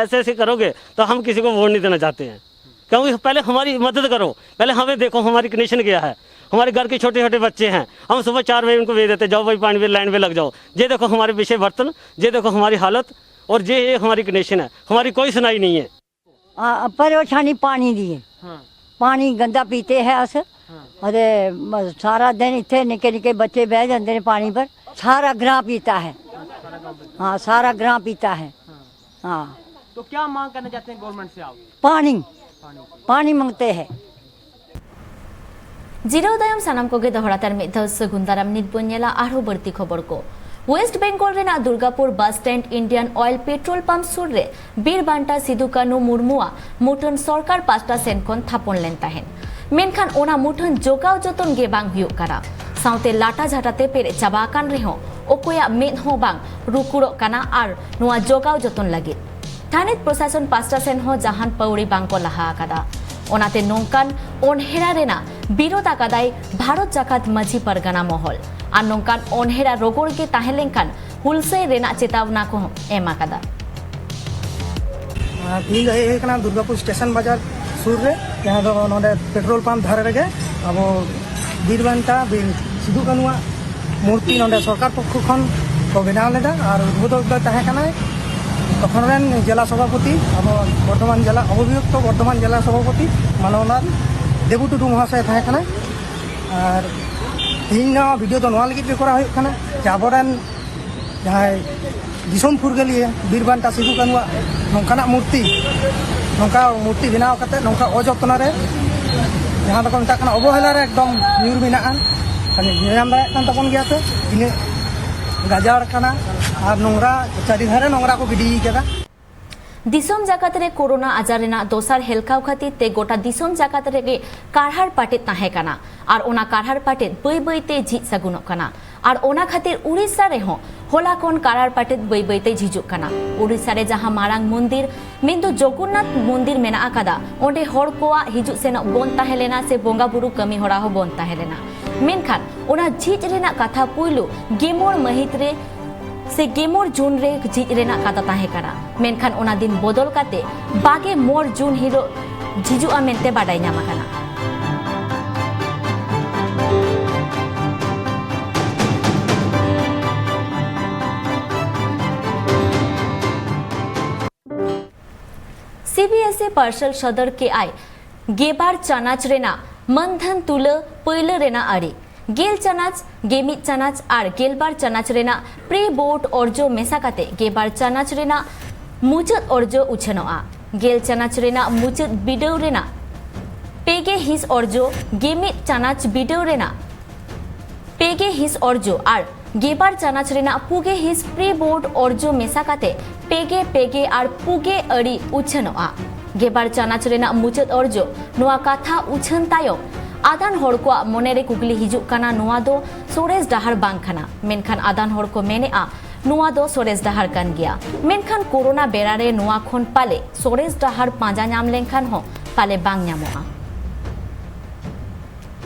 ऐसे ऐसे करोगे तो हम किसी को वोट नहीं देना चाहते हैं। क्योंकि पहले हमारी मदद करो, पहले हमें देखो हमारी कंडीशन क्या है। हमारे घर के छोटे छोटे बच्चे हैं, हम सुबह चार बजे उनको भेज देते, जाओ भाई पानी पे लाइन पे लग जाओ। ये देखो हमारे पीछे बर्तन, ये देखो हमारी हालत, और ये ये हमारी कंडीशन है। हमारी कोई सुनाई नहीं है। ਹਾਂ, ਪਰੇਸ਼ਾਨੀ ਪਾਣੀ ਦੀ ਹੈ। ਹਾਂ ਪਾਣੀ ਗੰਦਾ ਪੀਤੇ ਹੈ ਅਸ। ਹਾਂ ਅਰੇ ਮ- ਸਾਰਾ ਦਿਨ ਇੱਥੇ ਨਿੱਕੇ ਨਿੱਕੇ ਬੱਚੇ ਬਹਿ ਜਾਂਦੇ ਨੇ ਪਾਣੀ ਪਰ। ਸਾਰਾ ਗ੍ਰਾਮ ਪੀਤਾ ਹੈ। ਸਾਰਾ ਕੰਮ ਹਾਂ, ਸਾਰਾ ਗ੍ਰਾਮ ਪੀਤਾ ਹੈ। ਹਾਂ ਹਾਂ, तो क्या मांग करना चाहते हैं गवर्नमेंट से आप? ਪਾਣੀ पानी ਪਾਣੀ ਮੰਗਤੇ ਹੈ। ᱡᱤᱨᱟᱹᱣ ᱛᱟᱭᱚᱢ ᱥᱟᱱᱟᱢ ᱠᱚᱜᱮ ᱫᱚᱦᱲᱟ ᱛᱮ ᱢᱤᱫ ᱫᱷᱟᱣ ᱥᱟᱹᱜᱩᱱ ᱫᱟᱨᱟᱢ᱾ ᱱᱤᱛ ᱵᱚᱱ ᱧᱮᱞᱟ ᱟᱨᱦᱚᱸ ᱵᱟᱹᱲᱛᱤ ᱠᱷᱚᱵᱚᱨ ᱠᱚ᱾ ᱳᱭᱮᱥᱴ ᱵᱮᱝᱜᱚᱞ ᱨᱮᱱᱟᱜ Durgapur bus stand Indian oil petrol pump ᱥᱩᱨ ᱨᱮ ᱵᱤᱨ ᱵᱟᱱᱴᱟ ᱥᱤᱫᱩ ᱠᱟᱹᱱᱩ ᱢᱩᱨᱢᱩᱣᱟᱜ ᱢᱩᱴᱷᱟᱹᱱ ᱥᱚᱨᱠᱟᱨ ᱯᱟᱥᱴᱟ ᱥᱮᱱ ᱠᱷᱚᱱ ᱛᱷᱟᱯᱚᱱ ᱞᱮᱱ ᱛᱟᱦᱮᱸᱫ᱾ ᱢᱮᱱᱠᱷᱟᱱ ᱚᱱᱟ ᱢᱩᱴᱷᱟᱹᱱ ᱡᱚᱜᱟᱣ ᱡᱚᱛᱚᱱ ᱜᱮ ᱵᱟᱝ ᱦᱩᱭᱩᱜ ᱠᱟᱱᱟ᱾ ᱥᱟᱶᱛᱮ ᱞᱟᱴᱟ ᱡᱷᱟᱴᱟ ᱛᱮ ᱯᱮᱨᱮᱡ ᱪᱟᱵᱟ ᱟᱠᱟᱱ ᱨᱮᱦᱚᱸ ᱚᱠᱚᱭᱟᱜ ᱢᱮᱫ ᱦᱚᱸ ᱵᱟᱝ ᱨᱩᱠᱩᱲᱚᱜ ᱠᱟᱱᱟ ᱟᱨ ᱱᱚᱣᱟ ᱡᱚᱜᱟᱣ ᱡᱚᱛᱚᱱ ᱞᱟᱹᱜᱤᱫ ᱛᱷᱟᱹᱱᱤᱛ ᱯᱨᱚᱥᱟᱥᱚᱱ ᱯᱟᱥᱴᱟ ᱥᱮᱱ ᱦᱚᱸ ᱡᱟᱦᱟᱱ ᱯᱟᱹᱣᱲᱤ ᱵᱟᱝ ᱠᱚ ᱞᱟᱦᱟ ᱟᱠᱟᱫᱟ᱾ ᱚᱱᱟᱛᱮ ᱱᱚᱝᱠᱟᱱ ᱚᱱᱦᱮᱲᱟ ᱨᱮᱱᱟᱜ ᱵᱤᱨᱳᱫ ᱟᱠᱟᱫᱟᱭ ᱵᱷᱟᱨᱚᱛ ᱡᱟᱠᱟᱛ ᱢᱟᱹᱡᱷᱤ ᱯᱟᱨᱜᱟᱱᱟ ᱢᱚᱦᱚᱞ᱾ ᱟᱨ ᱱᱚᱝᱠᱟᱱ ᱚᱱᱦᱮᱲᱟ ᱨᱚᱜᱚᱲ ᱜᱮ ᱛᱟᱦᱮᱸ ᱞᱮᱱᱠᱷᱟᱱ ᱦᱩᱞᱥᱟᱹᱭ ᱨᱮᱱᱟᱜ ᱪᱮᱛᱟᱣᱱᱟ ᱠᱚᱦᱚᱸ ᱮᱢ ᱟᱠᱟᱫᱟ᱾ ᱛᱮᱦᱤᱧ ᱫᱚ ᱦᱮᱡ ᱦᱩᱭ ᱟᱠᱟᱱᱟ ᱫᱩᱨᱜᱟᱯᱩᱨ ᱥᱴᱮᱥᱚᱱ ᱵᱟᱡᱟᱨ ᱥᱩᱨ ᱨᱮ, ᱡᱟᱦᱟᱸ ᱫᱚ ᱱᱚᱰᱮ ᱯᱮᱴᱨᱳᱞ ᱯᱟᱢᱯ ᱫᱷᱟᱨᱮ ᱨᱮᱜᱮ ᱟᱵᱚ ᱵᱤᱨ ᱵᱟᱱᱴᱟ ᱵᱤᱨ ᱥᱤᱫᱩ ᱠᱟᱹᱱᱩᱣᱟᱜ ᱢᱩᱨᱛᱤ ᱱᱚᱰᱮ ᱥᱚᱨᱠᱟᱨ ᱯᱚᱠᱠᱷᱚ ᱠᱷᱚᱱ ᱠᱚ ᱵᱮᱱᱟᱣ ᱞᱮᱫᱟ᱾ ᱟᱨ ᱩᱫᱵᱳᱫᱷᱚᱠ ᱫᱚᱭ ᱛᱟᱦᱮᱸ ᱠᱟᱱᱟᱭ ᱛᱚᱠᱷᱚᱱ ᱨᱮᱱ ᱡᱮᱞᱟ ᱥᱚᱵᱷᱟᱯᱚᱛᱤ, ᱟᱵᱚ ᱵᱚᱨᱛᱚᱢᱟᱱ ᱡᱮᱞᱟ, ᱚᱵᱷᱤᱭᱩᱠᱛᱚ ᱵᱚᱨᱛᱚᱢᱟᱱ ᱡᱮᱞᱟ ᱥᱚᱵᱷᱟᱯᱚᱛᱤ ᱢᱟᱱᱚᱵᱞᱟᱞ ᱫᱮᱵᱩ ᱴᱩᱰᱩ ᱢᱚᱦᱟᱥᱚᱭ ᱛᱟᱦᱮᱸ ᱠᱟᱱᱟᱭ᱾ ᱟᱨ ᱛᱮᱦᱮᱧ ᱱᱚᱣᱟ ᱵᱷᱤᱰᱤᱭᱳ ᱫᱚ ᱱᱚᱣᱟ ᱞᱟᱹᱜᱤᱫ ᱜᱮ ᱠᱚᱨᱟᱣ ᱦᱩᱭᱩᱜ ᱠᱟᱱᱟ ᱡᱮ ᱟᱵᱚᱨᱮᱱ ᱡᱟᱦᱟᱸᱭ ᱫᱤᱥᱚᱢ ᱯᱷᱩᱨᱜᱟᱹᱞᱤᱭᱟᱹ ᱵᱤᱨ ᱵᱟᱱᱴᱟ ᱥᱤᱫᱩ ᱠᱟᱹᱱᱩᱣᱟᱜ ᱱᱚᱝᱠᱟᱱᱟᱜ ᱢᱩᱨᱛᱤ, ᱱᱚᱝᱠᱟ ᱢᱩᱨᱛᱤ ᱵᱮᱱᱟᱣ ᱠᱟᱛᱮ ᱱᱚᱝᱠᱟ ᱚᱡᱚᱛᱱᱚ ᱨᱮ, ᱡᱟᱦᱟᱸ ᱫᱚᱠᱚ ᱢᱮᱛᱟᱜ ᱠᱟᱱᱟ ᱚᱵᱚᱦᱮᱞᱟ ᱨᱮ ᱮᱠᱫᱚᱢ ᱧᱩᱨ ᱢᱮᱱᱟᱜᱼᱟ᱾ ᱧᱮᱞ ᱧᱟᱢ ᱫᱟᱲᱮᱭᱟᱜ ᱠᱟᱱ ᱛᱟᱵᱚᱱ ᱜᱮᱭᱟ ᱯᱮ, ᱛᱤᱱᱟᱹᱜ ᱜᱟᱡᱟᱲ ᱠᱟᱱᱟ ᱟᱨ ᱱᱚᱝᱨᱟ, ᱪᱟᱹᱨᱤ ᱫᱷᱟᱨᱮ ᱱᱚᱝᱨᱟ ᱠᱚ ᱜᱤᱰᱤ ᱠᱟᱫᱟ᱾ ᱫᱤᱥᱚᱢ ᱡᱟᱠᱟᱛ ᱨᱮ ᱠᱳᱨᱳᱱᱟ ᱟᱡᱟᱨ ᱨᱮᱱᱟᱜ ᱫᱚᱥᱟᱨ ᱦᱮᱞᱠᱟᱣ ᱠᱷᱟᱹᱛᱤᱨ ᱛᱮ ᱜᱚᱴᱟ ᱫᱤᱥᱚᱢ ᱡᱟᱠᱟᱛ ᱨᱮᱜᱮ ᱠᱟᱨᱦᱟᱲ ᱯᱟᱴᱮᱫ ᱛᱟᱦᱮᱸ ᱠᱟᱱᱟ᱾ ᱟᱨ ᱚᱱᱟ ᱠᱟᱨᱦᱟᱲ ᱯᱟᱴᱮᱫ ᱵᱟᱹᱭ ᱵᱟᱹᱭ ᱛᱮ ᱡᱷᱤᱡ ᱥᱟᱹᱜᱩᱱᱚᱜ ᱠᱟᱱᱟ᱾ ᱟᱨ ᱚᱱᱟ ᱠᱷᱟᱹᱛᱤᱨ ᱩᱲᱤᱥᱥᱟ ᱨᱮᱦᱚᱸ ᱦᱚᱞᱟ ᱠᱷᱚᱱ ᱠᱟᱨᱦᱟᱲ ᱯᱟᱴᱮᱫ ᱵᱟᱹᱭ ᱵᱟᱹᱭ ᱛᱮ ᱡᱷᱤᱡᱚᱜ ᱠᱟᱱᱟ᱾ ᱩᱲᱤᱥᱥᱟ ᱨᱮ ᱡᱟᱦᱟᱸ ᱢᱟᱨᱟᱝ ᱢᱚᱱᱫᱤᱨ ᱢᱮᱱᱫᱚ ᱡᱚᱜᱚᱱᱱᱟᱛᱷ ᱢᱚᱱᱫᱤᱨ ᱢᱮᱱᱟᱜ ᱟᱠᱟᱫᱟ, ᱚᱸᱰᱮ ᱦᱚᱲ ᱠᱚᱣᱟᱜ ᱦᱤᱡᱩᱜ ᱥᱮᱱᱚᱜ ᱵᱚᱱᱫ ᱛᱟᱦᱮᱸ ᱞᱮᱱᱟ ᱥᱮ ᱵᱚᱸᱜᱟ ᱵᱩᱨᱩ ᱠᱟᱹᱢᱤ ᱦᱚᱨᱟ ᱦᱚᱸ ᱵᱚᱱᱫ ᱛᱟᱦᱮᱸ ᱞᱮᱱᱟ᱾ ᱢᱮᱱᱠᱷᱟᱱ ᱚᱱᱟ ᱡᱷᱤᱡ ᱨᱮᱱᱟᱜ ᱠᱟᱛᱷᱟ ᱯᱩᱭᱞᱩ ᱜᱮ ᱢᱚᱬ ᱢᱟᱹᱦᱤᱛ ᱨᱮ ᱥᱮ ᱜᱮᱢᱚᱬ ᱡᱩᱱ ᱨᱮ ᱡᱷᱤᱡ ᱨᱮᱱᱟᱜ ᱠᱟᱛᱷᱟ ᱛᱟᱦᱮᱸ ᱠᱟᱱᱟ, ᱢᱮᱱᱠᱷᱟᱱ ᱚᱱᱟ ᱫᱤᱱ ᱵᱚᱫᱚᱞ ᱠᱟᱛᱮ ᱵᱟᱜᱮ ᱢᱚᱬ ᱡᱩᱱ ᱦᱤᱞᱳᱜ ᱡᱷᱤᱡᱚᱜᱼᱟ ᱢᱮᱱᱛᱮ ᱵᱟᱰᱟᱭ ᱧᱟᱢ ᱟᱠᱟᱱᱟ᱾ ᱥᱤ ᱵᱤ ᱮᱥ ᱤ ᱯᱟᱨᱥᱟᱞ ᱥᱚᱫᱚᱨ ᱠᱮᱜᱼᱟᱭ ᱜᱮᱵᱟᱨ ᱪᱟᱱᱟᱪ ᱨᱮᱱᱟᱜ ᱢᱟᱹᱱᱫᱷᱟᱹᱱ ᱛᱩᱞᱟᱹ ᱯᱟᱹᱭᱞᱟᱹ ᱨᱮᱱᱟᱜ ᱟᱹᱨᱤ᱾ ᱜᱮᱞ ᱪᱟᱱᱟᱪ, ᱜᱮᱢᱤᱫ ᱪᱟᱱᱟᱪ ᱟᱨ ᱜᱮᱞᱵᱟᱨ ᱪᱟᱱᱟᱪ ᱨᱮᱱᱟᱜ ᱯᱨᱤ ᱵᱳᱨᱰ ᱚᱨᱡᱚ ᱢᱮᱥᱟ ᱠᱟᱛᱮ ᱜᱮᱵᱟᱨ ᱪᱟᱱᱟᱪ ᱨᱮᱱᱟᱜ ᱢᱩᱪᱟᱹᱫ ᱚᱨᱡᱚ ᱩᱪᱷᱟᱹᱱᱚᱜᱼᱟ᱾ ᱜᱮᱞ ᱪᱟᱱᱟᱪ ᱨᱮᱱᱟᱜ ᱢᱩᱪᱟᱹᱫ ᱵᱤᱰᱟᱹᱣ ᱨᱮᱱᱟᱜ ᱯᱮᱜᱮ ᱦᱤᱸᱥ ᱚᱨᱡᱚ, ᱜᱮᱢᱤᱫ ᱪᱟᱱᱟᱪ ᱵᱤᱰᱟᱹᱣ ᱨᱮᱱᱟᱜ ᱯᱮᱜᱮ ᱦᱤᱸᱥ ᱚᱨᱡᱚ ᱟᱨ ᱜᱮᱵᱟᱨ ᱪᱟᱱᱟᱪ ᱨᱮᱱᱟᱜ ᱯᱩᱜᱮ ᱦᱤᱸᱥ ᱯᱨᱤ ᱵᱳᱨᱰ ᱚᱨᱡᱚ ᱢᱮᱥᱟ ᱠᱟᱛᱮ ᱯᱮᱜᱮ, ᱯᱮᱜᱮ ᱟᱨ ᱯᱩᱜᱮ ᱟᱹᱲᱤ ᱩᱪᱷᱟᱹᱱᱚᱜᱼᱟ᱾ ᱜᱮᱵᱟᱨ ᱪᱟᱱᱟᱪ ᱨᱮᱱᱟᱜ ᱢᱩᱪᱟᱹᱫ ᱚᱨᱡᱚ᱾ ᱱᱚᱣᱟ ᱠᱟᱛᱷᱟ ᱩᱪᱷᱟᱹᱱ ᱛᱟᱭᱚᱢ ᱟᱫᱷᱟᱱ ᱦᱚᱲ ᱠᱚᱣᱟᱜ ᱢᱚᱱᱮᱨᱮ ᱠᱩᱠᱞᱤ ᱦᱤᱡᱩᱜ ᱠᱟᱱᱟ, ᱱᱚᱣᱟ ᱫᱚ ᱥᱚᱨᱮᱥ ᱰᱟᱦᱟᱨ ᱵᱟᱝ ᱠᱟᱱᱟ, ᱢᱮᱱᱠᱷᱟᱱ ᱟᱫᱷᱟᱱ ᱦᱚᱲ ᱠᱚ ᱢᱮᱱᱮᱫᱼᱟ, ᱱᱚᱣᱟ ᱫᱚ ᱥᱚᱨᱮᱥ ᱰᱟᱦᱟᱨ ᱠᱟᱱ ᱜᱮᱭᱟ, ᱢᱮᱱᱠᱷᱟᱱ ᱠᱳᱨᱳᱱᱟ ᱵᱮᱲᱟ ᱨᱮ ᱱᱚᱣᱟ ᱠᱷᱚᱱ ᱯᱟᱞᱮ ᱥᱚᱨᱮᱥ ᱰᱟᱦᱟᱨ ᱯᱟᱸᱡᱟ ᱧᱟᱢ ᱞᱮᱱᱠᱷᱟᱱ ᱦᱚᱸ ᱯᱟᱞᱮ ᱵᱟᱝ ᱧᱟᱢᱚᱜᱼᱟ᱾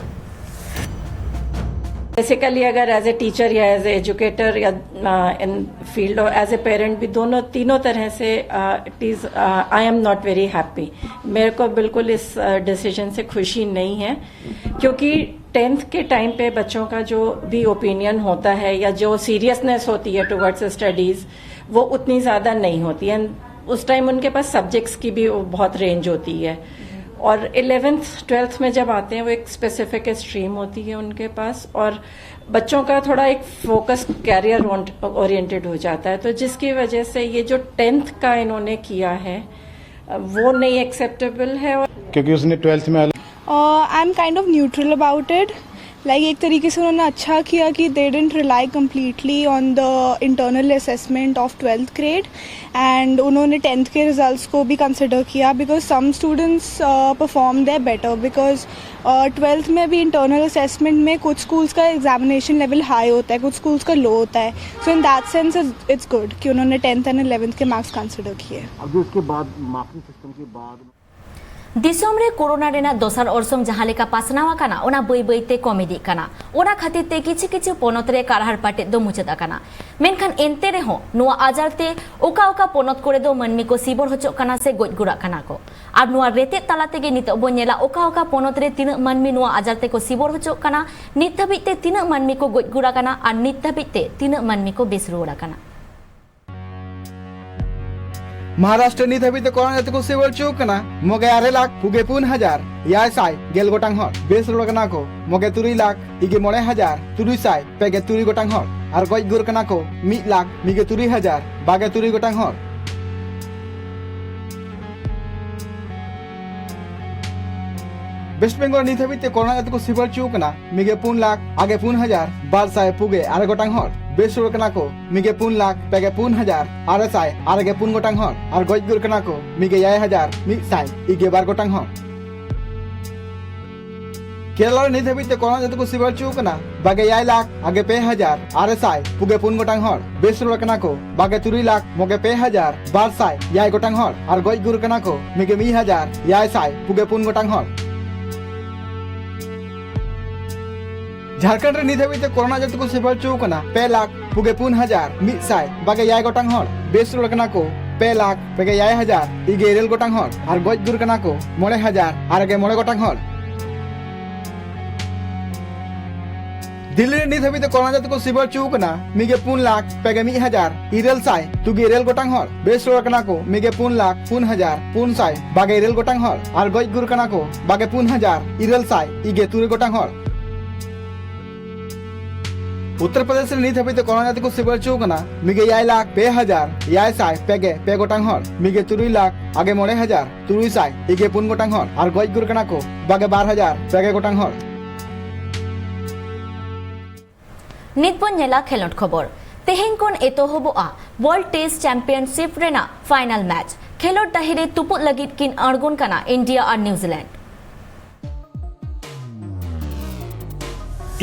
बेसिकली अगर एज ए टीचर या एज ए एजुकेटर या इन फील्ड और एज ए पेरेंट भी दोनों तीनों तरह से it is I am not very happy। मेरे को बिल्कुल इस डिसीजन से खुशी नहीं है, क्योंकि टेंथ के टाइम पे बच्चों का जो भी ओपिनियन होता है या जो सीरियसनेस होती है टुवर्ड्स स्टडीज, वो उतनी ज़्यादा नहीं होती है। उस टाइम उनके पास सब्जेक्ट्स की भी बहुत रेंज होती है, और इलेवेंथ ट्वेल्थ में जब आते हैं, वो एक स्पेसिफिक स्ट्रीम होती है उनके पास, और बच्चों का थोड़ा एक फोकस कैरियर ओरिएंटेड हो जाता है। तो जिसकी वजह से ये जो टेंथ का इन्होंने किया है, वो नहीं एक्सेप्टेबल है। और क्योंकि उसने ट्वेल्थ में अलग I am kind of neutral about it. Like, एक तरीके से उन्होंने अच्छा किया कि they didn't rely completely on the internal assessment of twelfth grade, and उन्होंने टेंथ के रिजल्ट्स को भी कंसिडर किया, because some students perform their better, because twelfth में भी इंटरनल असेसमेंट में कुछ स्कूल्स का एग्जामिनेशन लेवल हाई होता है, कुछ स्कूल्स का लो होता है। So in that sense it's good कि उन्होंने टेंथ एंड इलेवेंथ के मार्क्स कंसिडर किए। अब जो इसके बाद मार्किंग सिस्टम के बाद ᱫᱤᱥᱚᱢ ᱨᱮ ᱠᱳᱨᱳᱱᱟ ᱨᱮᱱᱟᱜ ᱫᱚᱥᱟᱨ ᱚᱨᱥᱚᱝ ᱡᱟᱦᱟᱸ ᱞᱮᱠᱟ ᱯᱟᱥᱱᱟᱣ ᱟᱠᱟᱱᱟ, ᱚᱱᱟ ᱵᱟᱹᱭ ᱵᱟᱹᱭ ᱛᱮ ᱠᱚᱢ ᱤᱫᱤᱜ ᱠᱟᱱᱟ᱾ ᱚᱱᱟ ᱠᱷᱟᱹᱛᱤᱨ ᱛᱮ ᱠᱤᱪᱷᱩ ᱠᱤᱪᱷᱩ ᱯᱚᱱᱚᱛ ᱨᱮ ᱠᱟᱨᱦᱟᱲ ᱯᱟᱴᱮᱫ ᱫᱚ ᱢᱩᱪᱟᱹᱫ ᱟᱠᱟᱱᱟ᱾ ᱢᱮᱱᱠᱷᱟᱱ ᱮᱱᱛᱮ ᱨᱮᱦᱚᱸ ᱱᱚᱣᱟ ᱟᱡᱟᱨ ᱛᱮ ᱚᱠᱟ ᱚᱠᱟ ᱯᱚᱱᱚᱛ ᱠᱚᱨᱮ ᱫᱚ ᱢᱟᱹᱱᱢᱤ ᱠᱚ ᱥᱤᱵᱚᱨ ᱦᱚᱪᱚᱜ ᱠᱟᱱᱟ ᱥᱮ ᱜᱚᱡ ᱜᱩᱨᱟᱜ ᱠᱟᱱᱟ ᱠᱚ᱾ ᱟᱨ ᱱᱚᱣᱟ ᱨᱮᱛᱮᱫ ᱛᱟᱞᱟ ᱛᱮᱜᱮ ᱱᱤᱛᱚᱜ ᱵᱚᱱ ᱧᱮᱞᱟ ᱚᱠᱟ ᱚᱠᱟ ᱯᱚᱱᱚᱛ ᱨᱮ ᱛᱤᱱᱟᱹᱜ ᱢᱟᱹᱱᱢᱤ ᱱᱚᱣᱟ ᱟᱡᱟᱨ ᱛᱮᱠᱚ ᱥᱤᱵᱚᱨ ᱦᱚᱪᱚᱜ ᱠᱟᱱᱟ, ᱱᱤᱛ ᱫᱷᱟᱹᱵᱤᱡ ᱛᱮ ᱛᱤᱱᱟᱹᱜ ᱢᱟᱹᱱᱢᱤ ᱠᱚ ᱜᱚᱡ ᱜᱩᱨ ᱟᱠᱟᱱᱟ ᱟᱨ ᱱᱤᱛ ᱫᱷᱟᱹᱵᱤᱡ ᱛᱮ ᱛᱤᱱᱟᱹᱜ ᱢᱟᱹᱱᱢᱤ ᱠᱚ ᱵᱮᱥ ᱨᱩᱣᱟᱹᱲ ᱟᱠᱟᱱᱟ᱾ ᱢᱚᱦᱟᱨᱟᱥᱴᱨᱚ ᱱᱤᱛ ᱦᱟᱹᱵᱤᱡ ᱛᱮ ᱠᱳᱨᱳᱱᱟ ᱡᱟᱹᱛᱤ ᱠᱚ ᱥᱤᱵᱚᱨ ᱦᱚᱪᱚ ᱠᱟᱱᱟ ᱢᱚᱜᱮ ᱟᱨᱮ ᱞᱟᱠᱷ ᱯᱩᱜᱮ ᱯᱩᱱ ᱦᱟᱡᱟᱨ ᱮᱭᱟᱭ ᱥᱟᱭ ᱜᱮᱞ ᱜᱚᱴᱟᱝ ᱦᱚᱲ᱾ ᱵᱮᱥ ᱨᱩᱣᱟᱹᱲ ᱠᱟᱱᱟ ᱠᱚ ᱢᱚᱜᱮ ᱛᱩᱨᱩᱭ ᱞᱟᱠᱷ ᱤᱜᱮ ᱢᱚᱬᱮ ᱦᱟᱡᱟᱨ ᱛᱩᱨᱩᱭ ᱥᱟᱭ ᱯᱮᱜᱮ ᱛᱩᱨᱩᱭ ᱜᱚᱴᱟᱝ ᱦᱚᱲ᱾ ᱟᱨ ᱜᱚᱡ ᱜᱩᱨ ᱠᱟᱱᱟ ᱠᱚ ᱢᱤᱫ ᱞᱟᱠᱷ ᱢᱤᱜᱮ ᱛᱩᱨᱩᱭ ᱦᱟᱡᱟᱨ ᱵᱟᱜᱮ ᱛᱩᱨᱩᱭ ᱜᱚᱴᱟᱝ ᱦᱚᱲ᱾ ᱵᱮᱥᱴ ᱵᱮᱝᱜᱚᱞ ᱱᱤᱛ ᱦᱟᱹᱵᱤᱡ ᱛᱮ ᱠᱳᱨᱳᱱᱟ ᱡᱟᱹᱛᱤ ᱠᱚ ᱥᱤᱵᱚᱨ ᱦᱚᱪᱚ ᱠᱟᱱᱟ ᱢᱤᱜᱮ ᱯᱩᱱ ᱞᱟᱠᱷ ᱟᱜᱮ ᱯᱩᱱ ᱦᱟᱡᱟᱨ ᱵᱟᱨ ᱥᱟᱭ ᱯᱩᱜᱮ ᱟᱨᱮ ᱜᱚᱴᱟᱝ ᱦᱚᱲ᱾ ᱵᱮᱥ ᱨᱩᱣᱟᱹᱲ ᱠᱟᱱᱟ ᱠᱚ ᱢᱤᱜᱮ ᱯᱩᱱ ᱞᱟᱠᱷ ᱯᱮᱜᱮ ᱯᱩᱱ ᱦᱟᱡᱟᱨ ᱟᱨᱮ ᱥᱟᱭ ᱟᱨᱮ ᱜᱮ ᱯᱩᱱ ᱜᱚᱴᱟᱝ ᱦᱚᱲ᱾ ᱟᱨ ᱜᱚᱡ ᱜᱩᱨ ᱠᱟᱱᱟ ᱠᱚ ᱢᱤᱜᱮ ᱮᱭᱟᱭ ᱦᱟᱡᱟᱨ ᱢᱤᱫ ᱥᱟᱭ ᱤᱜᱮ ᱵᱟᱨ ᱜᱚᱴᱟᱝ ᱦᱚᱲ᱾ ᱠᱮᱨᱟᱞᱟ ᱨᱮ ᱱᱤᱛ ᱦᱟᱹᱵᱤᱡ ᱛᱮ ᱠᱳᱨᱳᱱᱟ ᱡᱟᱹᱛᱤ ᱠᱚ ᱥᱤᱵᱚᱨ ᱦᱚᱪᱚ ᱠᱟᱱᱟ ᱵᱟᱜᱮ ᱮᱭᱟᱭ ᱞᱟᱠᱷ ᱟᱜᱮ ᱯᱮ ᱦᱟᱡᱟᱨ ᱟᱨᱮ ᱥᱟᱭ ᱯᱩᱜᱮ ᱯᱩᱱ ᱜᱚᱴᱟᱝ ᱦᱚᱲ᱾ ᱵᱮᱥ ᱨᱩᱣᱟᱹᱲ ᱠᱟᱱᱟ ᱠᱚ ᱵᱟᱜᱮ ᱛᱩᱨᱩᱭ ᱞᱟᱠᱷ ᱢᱚᱜᱮ ᱯᱮ ᱦᱟᱡᱟᱨ ᱵᱟᱨ ᱥᱟᱭ ᱮᱭᱟᱭ ᱜᱚᱴᱟᱝ ᱦᱚᱲ᱾ ᱟᱨ ᱜᱚᱡ ᱜᱩᱨ ᱠᱟᱱᱟ ᱠᱚ ᱢᱤᱜᱮ ᱢᱤᱫ ᱦᱟᱡᱟᱨ ᱮᱭᱟᱭ ᱥᱟᱭ ᱯᱩᱜᱮ ᱯᱩᱱ ᱜᱚᱴᱟᱝ ᱦᱚᱲ᱾ ᱡᱷᱟᱲᱠᱷᱚᱸᱰ ᱨᱮ ᱱᱤᱛ ᱦᱟᱹᱵᱤᱡ ᱛᱮ ᱠᱳᱨᱳᱱᱟ ᱡᱟᱹᱛᱤ ᱠᱚ ᱥᱤᱵᱚᱨ ᱦᱚᱪᱚ ᱠᱟᱱᱟ ᱯᱮ ᱞᱟᱠᱷ ᱯᱩᱜᱮ ᱯᱩᱱ ᱦᱟᱡᱟᱨ ᱢᱤᱫ ᱥᱟᱭ ᱵᱟᱜᱮ ᱮᱭᱟᱭ ᱜᱚᱴᱟᱝ ᱦᱚᱲ᱾ ᱵᱮᱥ ᱨᱩᱣᱟᱹᱲ ᱠᱟᱱᱟ ᱠᱚ ᱯᱮ ᱞᱟᱠᱷ ᱯᱮᱜᱮ ᱮᱭᱟᱭ ᱦᱟᱡᱟᱨ ᱤᱜᱮ ᱤᱨᱟᱹᱞ ᱜᱚᱴᱟᱝ ᱦᱚᱲ᱾ ᱟᱨ ᱜᱚᱡ ᱜᱩᱨ ᱠᱟᱱᱟ ᱠᱚ ᱢᱚᱬᱮ ᱦᱟᱡᱟᱨ ᱟᱨᱮ ᱜᱮ ᱢᱚᱬᱮ ᱜᱚᱴᱟᱝ ᱦᱚᱲ᱾ ᱫᱤᱞᱞᱤ ᱨᱮ ᱱᱤᱛ ᱦᱟᱹᱵᱤᱡ ᱛᱮ ᱠᱳᱨᱳᱱᱟ ᱡᱟᱹᱛᱤ ᱠᱚ ᱥᱤᱵᱚᱨ ᱦᱚᱪᱚ ᱠᱟᱱᱟ ᱢᱤᱜᱮ ᱯᱩᱱ ᱞᱟᱠᱷ ᱯᱮᱜᱮ ᱢᱤᱫ ᱦᱟᱡᱟᱨ ᱤᱨᱟᱹᱞ ᱥᱟᱭ ᱛᱩᱜᱮ ᱤᱨᱟᱹᱞ ᱜᱚᱴᱟᱝ ᱦᱚᱲ᱾ ᱵᱮᱥ ᱨᱩᱣᱟᱹᱲ ᱠᱟᱱᱟ ᱠᱚ ᱢᱤᱜᱮ ᱯᱩᱱ ᱞᱟᱠᱷ ᱯᱩᱱ ᱦᱟᱡᱟᱨ ᱯᱩᱱ ᱥᱟᱭ ᱵᱟᱜᱮ ᱤᱨᱟᱹᱞ ᱜᱚᱴᱟᱝ ᱦᱚᱲ᱾ ᱟᱨ ᱜᱚᱡ ᱜᱩᱨ ᱠᱟᱱᱟ ᱠᱚ ᱵᱟᱜᱮ ᱯᱩᱱ ᱦᱟᱡᱟᱨ ᱤᱨᱟᱹᱞ ᱥᱟᱭ ᱤᱜᱮ ᱛᱩᱨᱩᱭ ᱜᱚᱴᱟᱝ ᱦᱚᱲ᱾ ᱩᱛᱛᱚᱨ ᱯᱨᱚᱫᱮᱥ ᱨᱮ ᱱᱤᱛ ᱦᱟᱹᱵᱤᱡ ᱛᱮ ᱠᱳᱨᱳᱱᱟ ᱡᱟᱹᱛᱤ ᱠᱚ ᱥᱤᱵᱚᱨ ᱦᱚᱪᱚ ᱠᱟᱱᱟ ᱢᱤᱜᱮ ᱮᱭᱟᱭ ᱞᱟᱠᱷ ᱯᱮ ᱦᱟᱡᱟᱨ ᱮᱭᱟᱭ ᱥᱟᱭ ᱯᱮᱜᱮ ᱯᱮ ᱜᱚᱴᱟᱝ ᱦᱚᱲ᱾ ᱢᱤᱜᱮ ᱛᱩᱨᱩᱭ ᱞᱟᱠᱷ ᱟᱜᱮ ᱢᱚᱬᱮ ᱦᱟᱡᱟᱨ ᱛᱩᱨᱩᱭ ᱥᱟᱭ ᱤᱜᱮ ᱯᱩᱱ ᱜᱚᱴᱟᱝ ᱦᱚᱲ᱾ ᱟᱨ ᱜᱚᱡ ᱜᱩᱨ ᱠᱟᱱᱟ ᱠᱚ ᱵᱟᱜᱮ ᱵᱟᱨ ᱦᱟᱡᱟᱨ ᱯᱮᱜᱮ ᱜᱚᱴᱟᱝ ᱦᱚᱲ᱾ ᱱᱤᱛ ᱵᱚᱱ ᱧᱮᱞᱟ ᱠᱷᱮᱞᱳᱰ ᱠᱷᱚᱵᱚᱨ᱾ ᱛᱮᱦᱮᱧ ᱠᱷᱚᱱ ᱮᱛᱚᱦᱚᱵᱚᱜᱼᱟ World Test Championship ᱨᱮᱱᱟᱜ ᱯᱷᱟᱭᱱᱟᱞ ᱢᱮᱪ᱾ ᱠᱷᱮᱞᱳᱰ ᱰᱟᱹᱦᱤ ᱨᱮ ᱛᱩᱯᱩᱫ ᱞᱟᱹᱜᱤᱫ ᱠᱤᱱ ᱟᱬᱜᱚᱱ ᱠᱟᱱᱟ ᱤᱱᱰᱤᱭᱟ ᱟᱨ ᱱᱤᱭᱩᱡᱤᱞᱮᱱᱰ᱾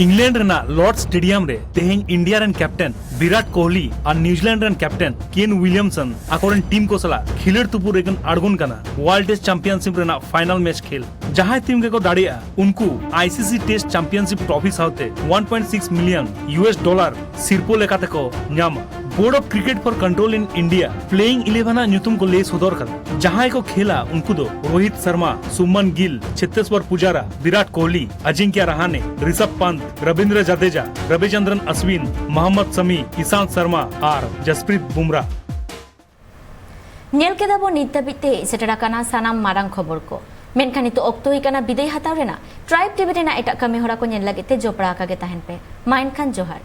ᱤᱝᱞᱮᱱᱰ ᱨᱮᱱᱟᱜ ᱞᱚᱨᱰ ᱥᱴᱮᱰᱤᱭᱟᱢ ᱨᱮ ᱛᱮᱦᱮᱧ ᱤᱱᱰᱤᱭᱟ ᱨᱮᱱ ᱠᱮᱯᱴᱮᱱ ᱵᱤᱨᱟᱴ ᱠᱳᱦᱞᱤ ᱟᱨ ᱱᱤᱭᱩᱡᱤᱞᱮᱱᱰ ᱨᱮᱱ ᱠᱮᱯᱴᱮᱱ ᱠᱮᱱ ᱩᱭᱞᱤᱭᱟᱢᱥᱚᱱ ᱟᱠᱚᱨᱮᱱ ᱴᱤᱢ ᱠᱚ ᱥᱟᱞᱟᱜ ᱠᱷᱤᱞᱟᱹᱲ ᱛᱩᱯᱩᱫ ᱨᱮᱠᱤᱱ ᱟᱬᱜᱚᱱ ᱠᱟᱱᱟ ᱳᱣᱟᱨᱞᱰ ᱴᱮᱥᱴ ᱪᱟᱢᱯᱤᱭᱟᱱᱥᱤᱯ ᱨᱮᱱᱟᱜ ᱯᱷᱟᱭᱱᱟᱞ ᱢᱮᱪ ᱠᱷᱮᱞ᱾ ᱡᱟᱦᱟᱸᱭ ᱴᱤᱢ ᱜᱮᱠᱚ ᱫᱟᱲᱮᱭᱟᱜᱼᱟ, ᱩᱱᱠᱩ ᱟᱭᱥᱤᱥᱤ ᱴᱮᱥᱴ ᱪᱟᱢᱯᱤᱭᱟᱱᱥᱤᱯ ᱴᱨᱚᱯᱷᱤ ᱥᱟᱶᱛᱮ one point six million ᱤᱭᱩᱮᱥ dollar ᱥᱤᱨᱯᱟᱹ ᱞᱮᱠᱟᱛᱮ ᱠᱚ ᱧᱟᱢᱟ᱾ Board of cricket for control in India playing eleven ᱟᱜ ᱧᱩᱛᱩᱢ ᱠᱚ ᱞᱟᱹᱭ ᱥᱚᱫᱚᱨ ᱠᱟᱫᱟ᱾ ᱡᱟᱦᱟᱸᱭ ᱠᱚ ᱠᱷᱮᱞᱟ, ᱩᱱᱠᱩ ᱫᱚ ᱨᱳᱦᱤᱛ ᱥᱟᱨᱢᱟ, ᱥᱩᱢᱟᱱ ᱜᱤᱞ, ᱪᱷᱮᱛᱮᱥᱣᱚᱨ ᱯᱩᱡᱟᱨᱟ, ᱵᱤᱨᱟᱴ ᱠᱳᱦᱞᱤ, ᱟᱡᱤᱝᱠᱭᱟ ᱨᱟᱦᱟᱱᱮ, ᱨᱤᱥᱟᱵᱷ ᱯᱟᱱᱛ, ᱨᱚᱵᱤᱱᱫᱨᱚ ᱡᱟᱫᱮᱡᱟ, ᱨᱚᱵᱤᱪᱚᱱᱫᱨᱚᱱ ᱟᱥᱣᱤᱱ, ᱢᱚᱦᱚᱢᱢᱚᱫ ᱥᱟᱢᱤ, ᱤᱥᱟᱱᱛ ᱥᱟᱨᱢᱟ ᱟᱨ ᱡᱟᱥᱯᱨᱤᱛ ᱵᱩᱢᱨᱟ᱾ ᱧᱮᱞ ᱠᱮᱫᱟ ᱵᱚ ᱱᱤᱛ ᱫᱷᱟᱹᱵᱤᱡ ᱛᱮ ᱦᱮᱡ ᱥᱮᱴᱮᱨ ᱟᱠᱟᱱᱟ ᱥᱟᱱᱟᱢ ᱢᱟᱨᱟᱝ ᱠᱷᱚᱵᱚᱨ ᱠᱚ᱾ ᱢᱮᱱᱠᱷᱟᱱ ᱱᱤᱛᱚᱜ ᱚᱠᱛᱚ ᱦᱩᱭ ᱟᱠᱟᱱᱟ ᱵᱤᱫᱟᱹᱭ ᱦᱟᱛᱟᱣ ᱨᱮᱱᱟᱜ᱾ ᱴᱨᱟᱭᱤᱵᱽ ᱴᱤᱵᱷᱤ ᱨᱮᱱᱟᱜ ᱮᱴᱟᱜ ᱠᱟᱹᱢᱤ ᱦᱚᱨᱟ ᱠᱚ ᱧᱮᱞ ᱞᱟᱹᱜᱤᱫ ᱛᱮ ᱡᱚᱯᱲᱟᱣ ᱟᱠᱟ ᱜᱮ ᱛᱟᱦᱮᱱ ᱯᱮ᱾ ᱢᱟ ᱮᱱᱠᱷᱟᱱ ᱡᱚᱦᱟᱨ᱾